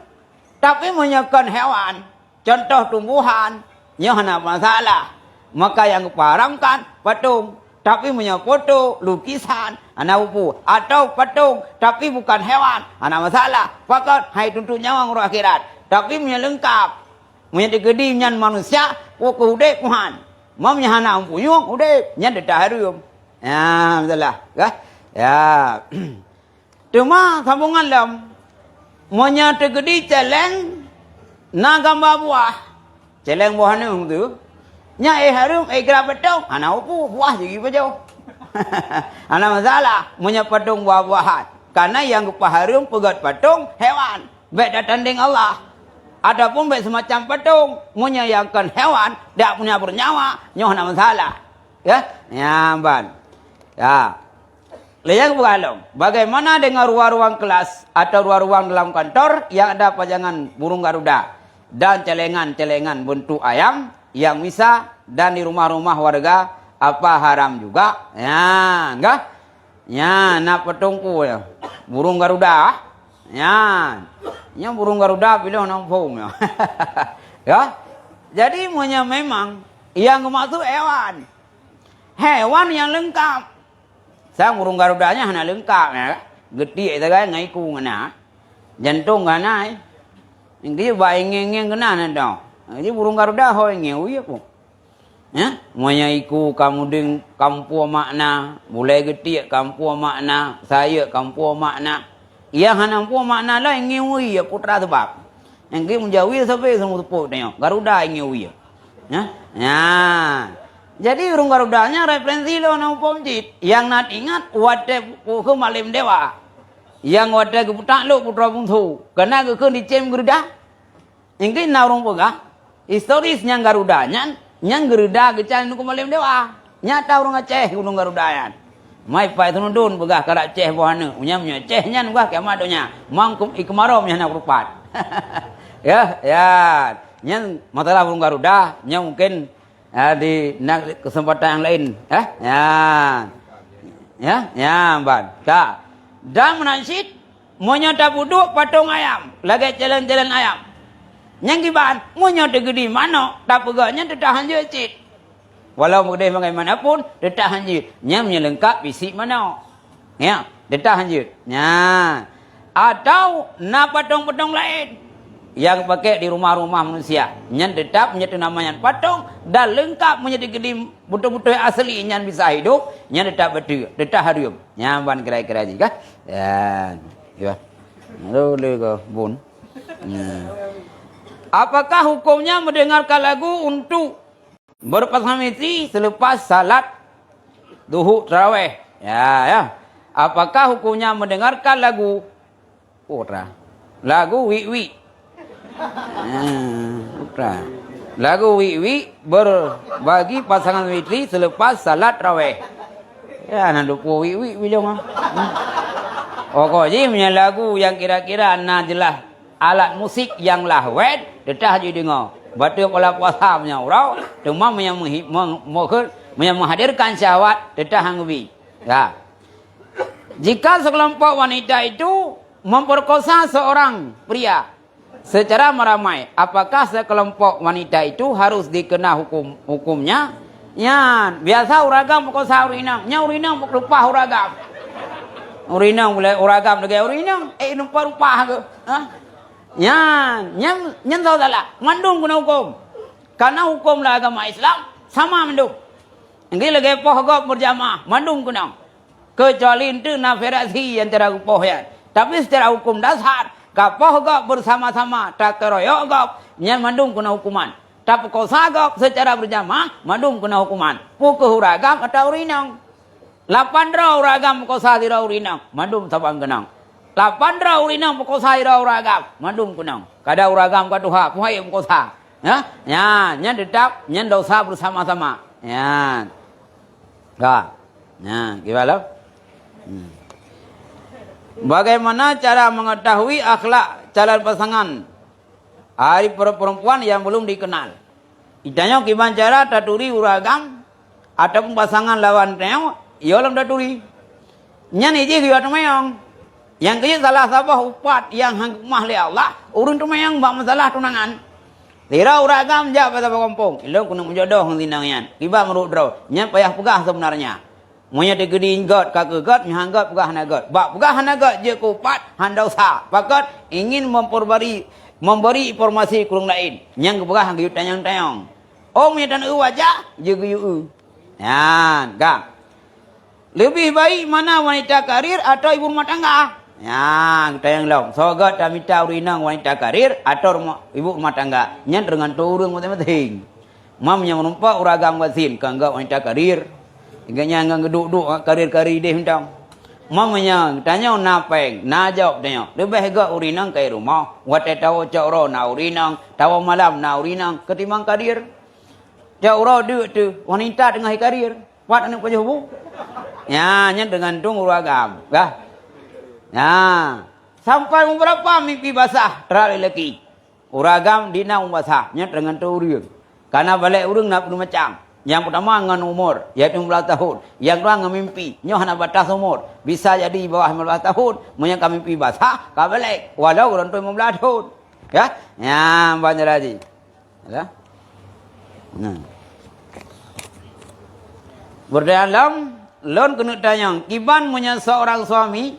Tapi meunyoe kon hewan, contoh tumbuhan, nyoe hana masalah. Maka nyang geupaharamkan patong. Tapi meunyoe foto, lukisan, hana upu, atau patong, tapi bukan hewan, hana masalah. Pakon hai tuntot nyawa uroe akhirat. Tapi meunyoe leungkab, meunyoe teukeudi nyan manusia, peue keuh udeb Tuhan. Meunyoe hana punyueng udeb, nyan teutap hareuem. Ya, masalah, kah? Ya. Teuma sambongan lom, meunyoe teukeudi céléng na gamba buah, céléng buah aneuëk tu, nyan éh hareuem, éh kira patong, hana upu, buah jih pajoh. Hana masalah, meunyoe patong buah-buahan. Karena nyang geupahareuem peugét patong hewan, bék tatandeng Allah. Ataupun bék seumacam patong, meunyoe nyang kon hewan, dak punya beunyawa, nyoe hana masalah. Ya, nyan ban. Ya. Lé nyang geupeugah lom, bagaimana dengan ruang-ruang kelas atau ruang-ruang dalam kantor yang ada pajangan burung garuda dan celengan-celengan bentuk ayam yang bisa dan di rumah-rumah warga, apa haram juga? Ya, enggak? Ya, na patong peue ya? Burung garuda. Ya. Nyang burung garuda piloh nang phom ya. Ya. Jadi meunyoe memang yang geumaksud hewan. Hewan yang lengkap. Sang burung garuda nyan hana leungkab, ya. Geutiek sagai ngon iku ngon na. Jantong ngon na, eh. Nyang keu bak ingieng-ingieng keunan na dong. Jadi burung garuda ho ingieng, ui apa? Ya, meunyoe iku ka mudeng ka muphom makna, bulée geutiek ka muphom makna, sayeuek ka muphom makna. Nyang hana muphom makna lom ingieng, ui ya putra sebab. Nyang keu meujawi sabe seumeu teupok tanyoe, garuda ingieng, ui ya. Ya? Ya. Jadi, ureuëng garuda nyan referensi lôn na muphom cit. Nyang na ingat watée pukon malem dewa. Nyang watée geupeutak lok putroe bungsu. Keunan geukheun dicém garuda. Inggih na ureuëng peugah, historis nyang garuda nyan, nyan garuda geucang pukon malem dewa. Nyata ureuëng Aceh gunong garuda nyan. Mai pai teunudon peugah karak Aceh boh aneuëk. Meunyoe, meunyoe Aceh nyan peugah kiamat donya. Mang kum-, i keumarôm nyan na peurupat. Ya, ya. Nyan masalah ureuëng garuda, nyan mungkin, ya, di na kesempatan yang lain, ya. Ya. Ya, ya, ban. Ka. Dan meunan cit, meunyoe tapeuduek patong ayam, lagée céléng-céléng ayam. Nyang kiban, meunyoe teugeudi manok, tapeugah nyan teutap hanjeuet cit. Walau meudeh bagaimanapun, teutap hanjeuet. Nyan meunyoe leungkab fisik manok. Ya, teutap hanjeuet. Nya. Atau na patong-patong laén nyang geupakée di rumah-rumah manusia. Nyan teutap meunyoe teuh nama nyan patong dan leungkab meunyoe teugeudi beutôi-beutôi asli nyan bisa hidup, nyan teutap beutôi, teutap hareuem. Nyan ban kira-kira jih kah? Ya. Ya. Lalu le ke bun. Ya. Apakah hukumnya mendengarkan lagu untuk berpasangan istri selepas salat duhur tarawih. Ya, ya. Apakah hukumnya mendengarkan lagu, oh, tra-, lagu wik-wik? Hmm, tra-, lagu wik-wik berbagi pasangan istri selepas salat tarawih. Ya, na dupo wik-wik bijong ah. Hmm. Pokok jih meunyoe lagu nyang kira-kira na jeulaih alat musik nyang lahwet, teutap jideungoe. Bateue pola puasa meunyoe uroe, teuma meunyoe meuhi-, me-, meuhe-, meunyoe menghadirkan syahwat, teutap han geubi. Ya. Jika sekelompok wanita itu memperkosa seorang pria secara meramai, apakah sekelompok wanita itu harus dikena hukum, hukumnya? Nyan, biasa ureueng agam meukosa ureueng inong. Nyan ureueng inong leupah ureueng agam. Ureueng inong, ureueng agam lagèe ureueng inong, eh, leupah-leupah keuh. Ha? Nyan, nyan, nyan salah. Mandum keuna hukum. Karena huköm lam agama Islam sama mandum. Jadi lagèe poh gob beurjamaah, mandum keunong. Keucuali eunteuk na variasi nyang cara geupoh nyan. Tapi secara huköm dasar, ka poh gob beusama-sama, takeroyok gob, nyan mandum keunong huköman. Tapeukosa gob secara beurjamaah, mandum keunong huköman. Peu kheueh ureueng agam atawa ureueng inong. Lapan droe ureueng agam peukosa sidroe ureueng inong, mandum saban keunong. Lapan droe ureueng inong peukosa sidroe ureueng agam, mandum keunong. Kadang ureueng agam ka tuha, peue han peukosa. Ya? Nyan, nyan teutap, nyan dosa beusama-sama. Nyan. Ka. Nyan, kiban lom. Hmm. Bagaimana cara mengetahui akhlak calon pasangan dari per-, perempuan yang belum dikenal? Geutanyoe kiban cara taturi ureueng agam ataupun pasangan lawan tanyoe, yo lom taturi. Nyan jih geuyue teumanyong. Nyang keujeuet salah saboh upat nyang han geukeumah lé Allah, ureueng teumanyong bak masalah tunangan. Sidroe ureueng agam jak bak saboh gampông, "Ilôn keuneuk meujodoh ngon si inong nyan." Kiban meunurot droe, nyan payah peugah seubeunarnya. Meunyoe teukeudi göt, ka keuh göt, meuhan göt, peugah hana göt. Bak peugah hana göt jeuet keu upat, han dosa. Pakon? Ingin memperbari-, memberi informasi keu ureueng laén. Nyang geupeugah geuyue tanyong-tanyong. Oh, meunyoe taneuk eu wajah, jeuet geuyue eu. Nyan, ka. Leubeh baik mana wanita karir atau ibu rumah tangga? Nyan, geutanyong lom. Soe göt tamita ureueng inong wanita karir atau rumah, ibu rumah tangga? Nyan teugantung ureueng maséng-maséng. Mam nyang meureumpok ureueng agam gasien, ka göt wanita karir. Ingat nyan ngon geuduek-duek karir-karir idéh mantong. Mam nyang tanyoe na péng, na job tanyoe. Leubeh göt ureueng inong keu rumoh. Watèe tawoe cot uroe na ureueng inong, tawoe malam na ureueng inong, ketimbang karir. Cot uroe deuk teuh, wanita teungoh karir. Pat aneuk pajoh bu. Nyan, nyan teugantung ureueng agam. Dah. Nyan. Sampai umur berapa mimpi basah terhadap lelaki? Ureueng agam di na umur basah, nyan teugantung ureueng. Karena balek ureueng na peuet macam. Nyang peutama ngon umur, yaitu lima belas tahun. Nyang keudua ngon mimpi, nyoe hana batas umur. Bisa jadi di bawah lima belas tahun, meunyoe ka mimpi basah, ka balek, walau ureueng tuha lima belas tahun. Ya? Nyan ban jih. Ya? Nah. Beureudoa lom, lôn keuneuk tanyong, kiban meunyoe seorang suami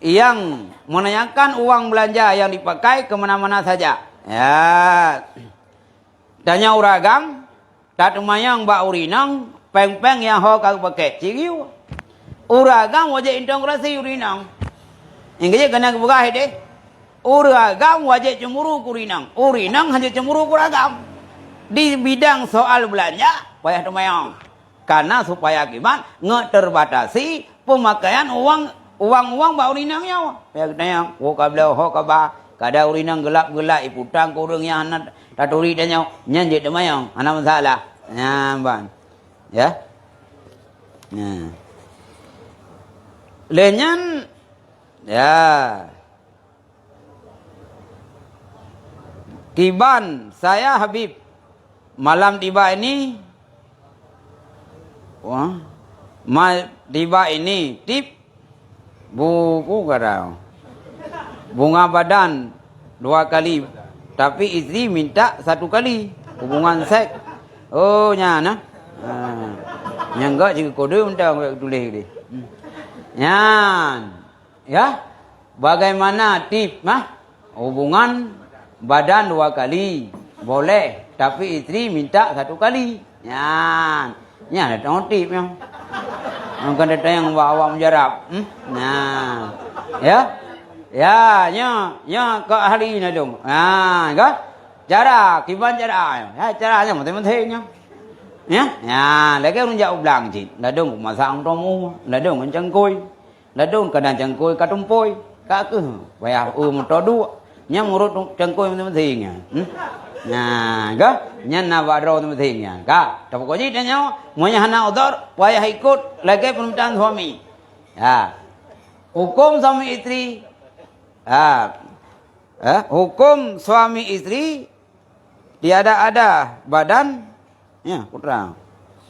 yang menanyakan uang belanja yang dipakai ke mana-mana saja. Ya. Tanyoe ureueng agam, tateumanyong bak ureueng inong, péng-péng nyang ho ka geupakè, cit geuyue. Ureueng agam wajéb intoleransi ureueng inong. Nyang keujeuet keunan geupeugah idéh, ureueng agam wajéb ceumuru keu ureueng inong. Ureueng inong hana ceumuru keu ureueng agam. Di bidang soal beulanja, payah teumanyong. Karena supaya kiban ngeuteubatasi peumakaian uang, uang-uang bak ureueng inong nyoe. Ya, geutanyoe, woe ka bloe, ho ka ba, kadang ureueng inong geulap-geulap iputang keu ureueng nyang hana taturi tanyoe, nyan jeuet teumanyong, hana masalah. Nyan ban. Ya. Nah. Lé nyan, ya. Kiban saya Habib, malam tiba ini, wah, ma-, tiba ini tip buku kadang. Bunga badan dua kali, tapi istri minta satu kali. Hubungan seks. Oh, nyan nah. Ha. Nyang gak cikgu kode minta tulis deh. Hmm. Nyan. Ya, bagaimana tip mah? Hubungan badan dua kali boleh, tapi istri minta satu kali. Nyan, nyan ada tengok tip nyan. Bukan datang yang bawa mujarab. Hmm? Nah, ya, ya, nya, nya ke ahli nadung. Nah, kan? Cara, kiban cara, ya, cara nya, penting-penting nya. Ya, ya, lagi orang jak ublang cik. Ladung masak orang tamu, ladung mencengkui. Ladung kadang cangkôi ka tumpôi, ka keuh payah eu moto duek. Nyan meunurot cangkôi masing-masing nyan. Hmm? Nah, ka? Nyan na bak droe masing-masing nyan. Ka? Tapi kok jih tanyoe, meunyoe hana udhur, payah ikot lagèe peumintaan suami. Ha. Hukum suami istri. Ha. Eh, hukum suami istri tiada ada badan, ya, putra.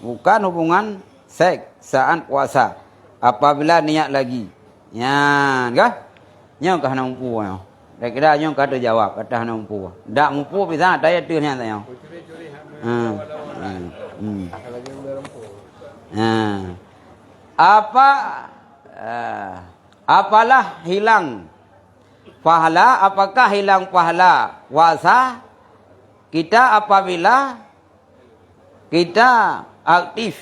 Bukan hubungan seks saat puasa. Apabila niat lagi. Nyan kah? Nyoe kah hana mupu nyoe. Kira-kira nyoe ka teujawab, kata hana mupu. Dak mupu bisa tanya tu nyan tanya. Ha. Ha. Hmm. Ha. Apa, eh, apalah hilang pahala, apakah hilang pahala puasa kita apabila kita aktif.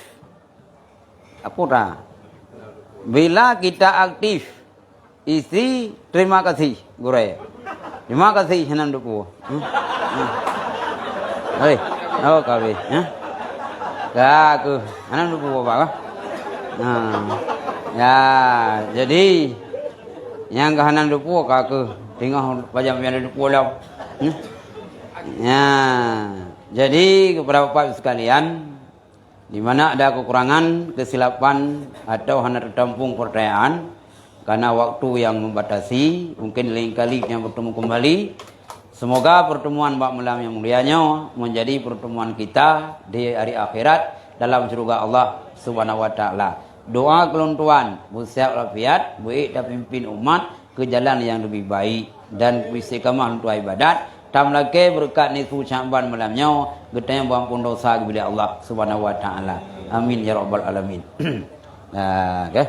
Apa ta? Bila kita aktif, isi terima kasih, gurèe. Terima kasih, hana duek peue. Hmm? Hmm. Hei, oh, ka habéh, ha? Ka aku, hana duek peue, Bapak, ha? Ha. Ya, jadi, nyang ka hana duek peue, ka aku. Teungoh pajam nyang duek peue lom. Hmm? Ya, jadi kepada Bapak sekalian, di mana ada kekurangan, kesilapan, atau hana tertampung pertanyaan karena waktu yang membatasi, mungkin lain kali kita bertemu kembali. Semoga pertemuan bak malam yang mulia nyoe menjadi pertemuan kita di hari akhirat dalam syurga Allah Subhanahu wa Taala. Doa keu lôn tuan, beusihat walafiat, beuék tapimpin umat keu jalan nyang leubeh baik dan beuistiqamah lôn tuan ibadat. Tameulakèe beureukat nisfu Sya'ban malam nyoe, geutanyoe beuampôn dosa geubri lé Allah Subhanahu wa Taala. Amin ya rabbal alamin. Ah, okey.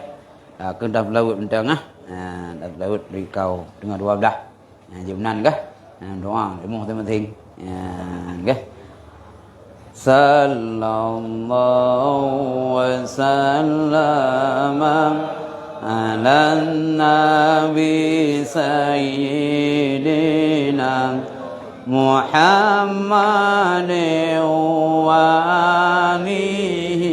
Ah, keu dah beulaweuet mantong ah. Ah, dah beulaweuet dari kau teungoh dua belas. Ah, jeuet meunan kah? Ah, doa lé masing-masing. Ah, okey. Sallallahu wasallam ala nabi sayyidina Muhammad wa alihi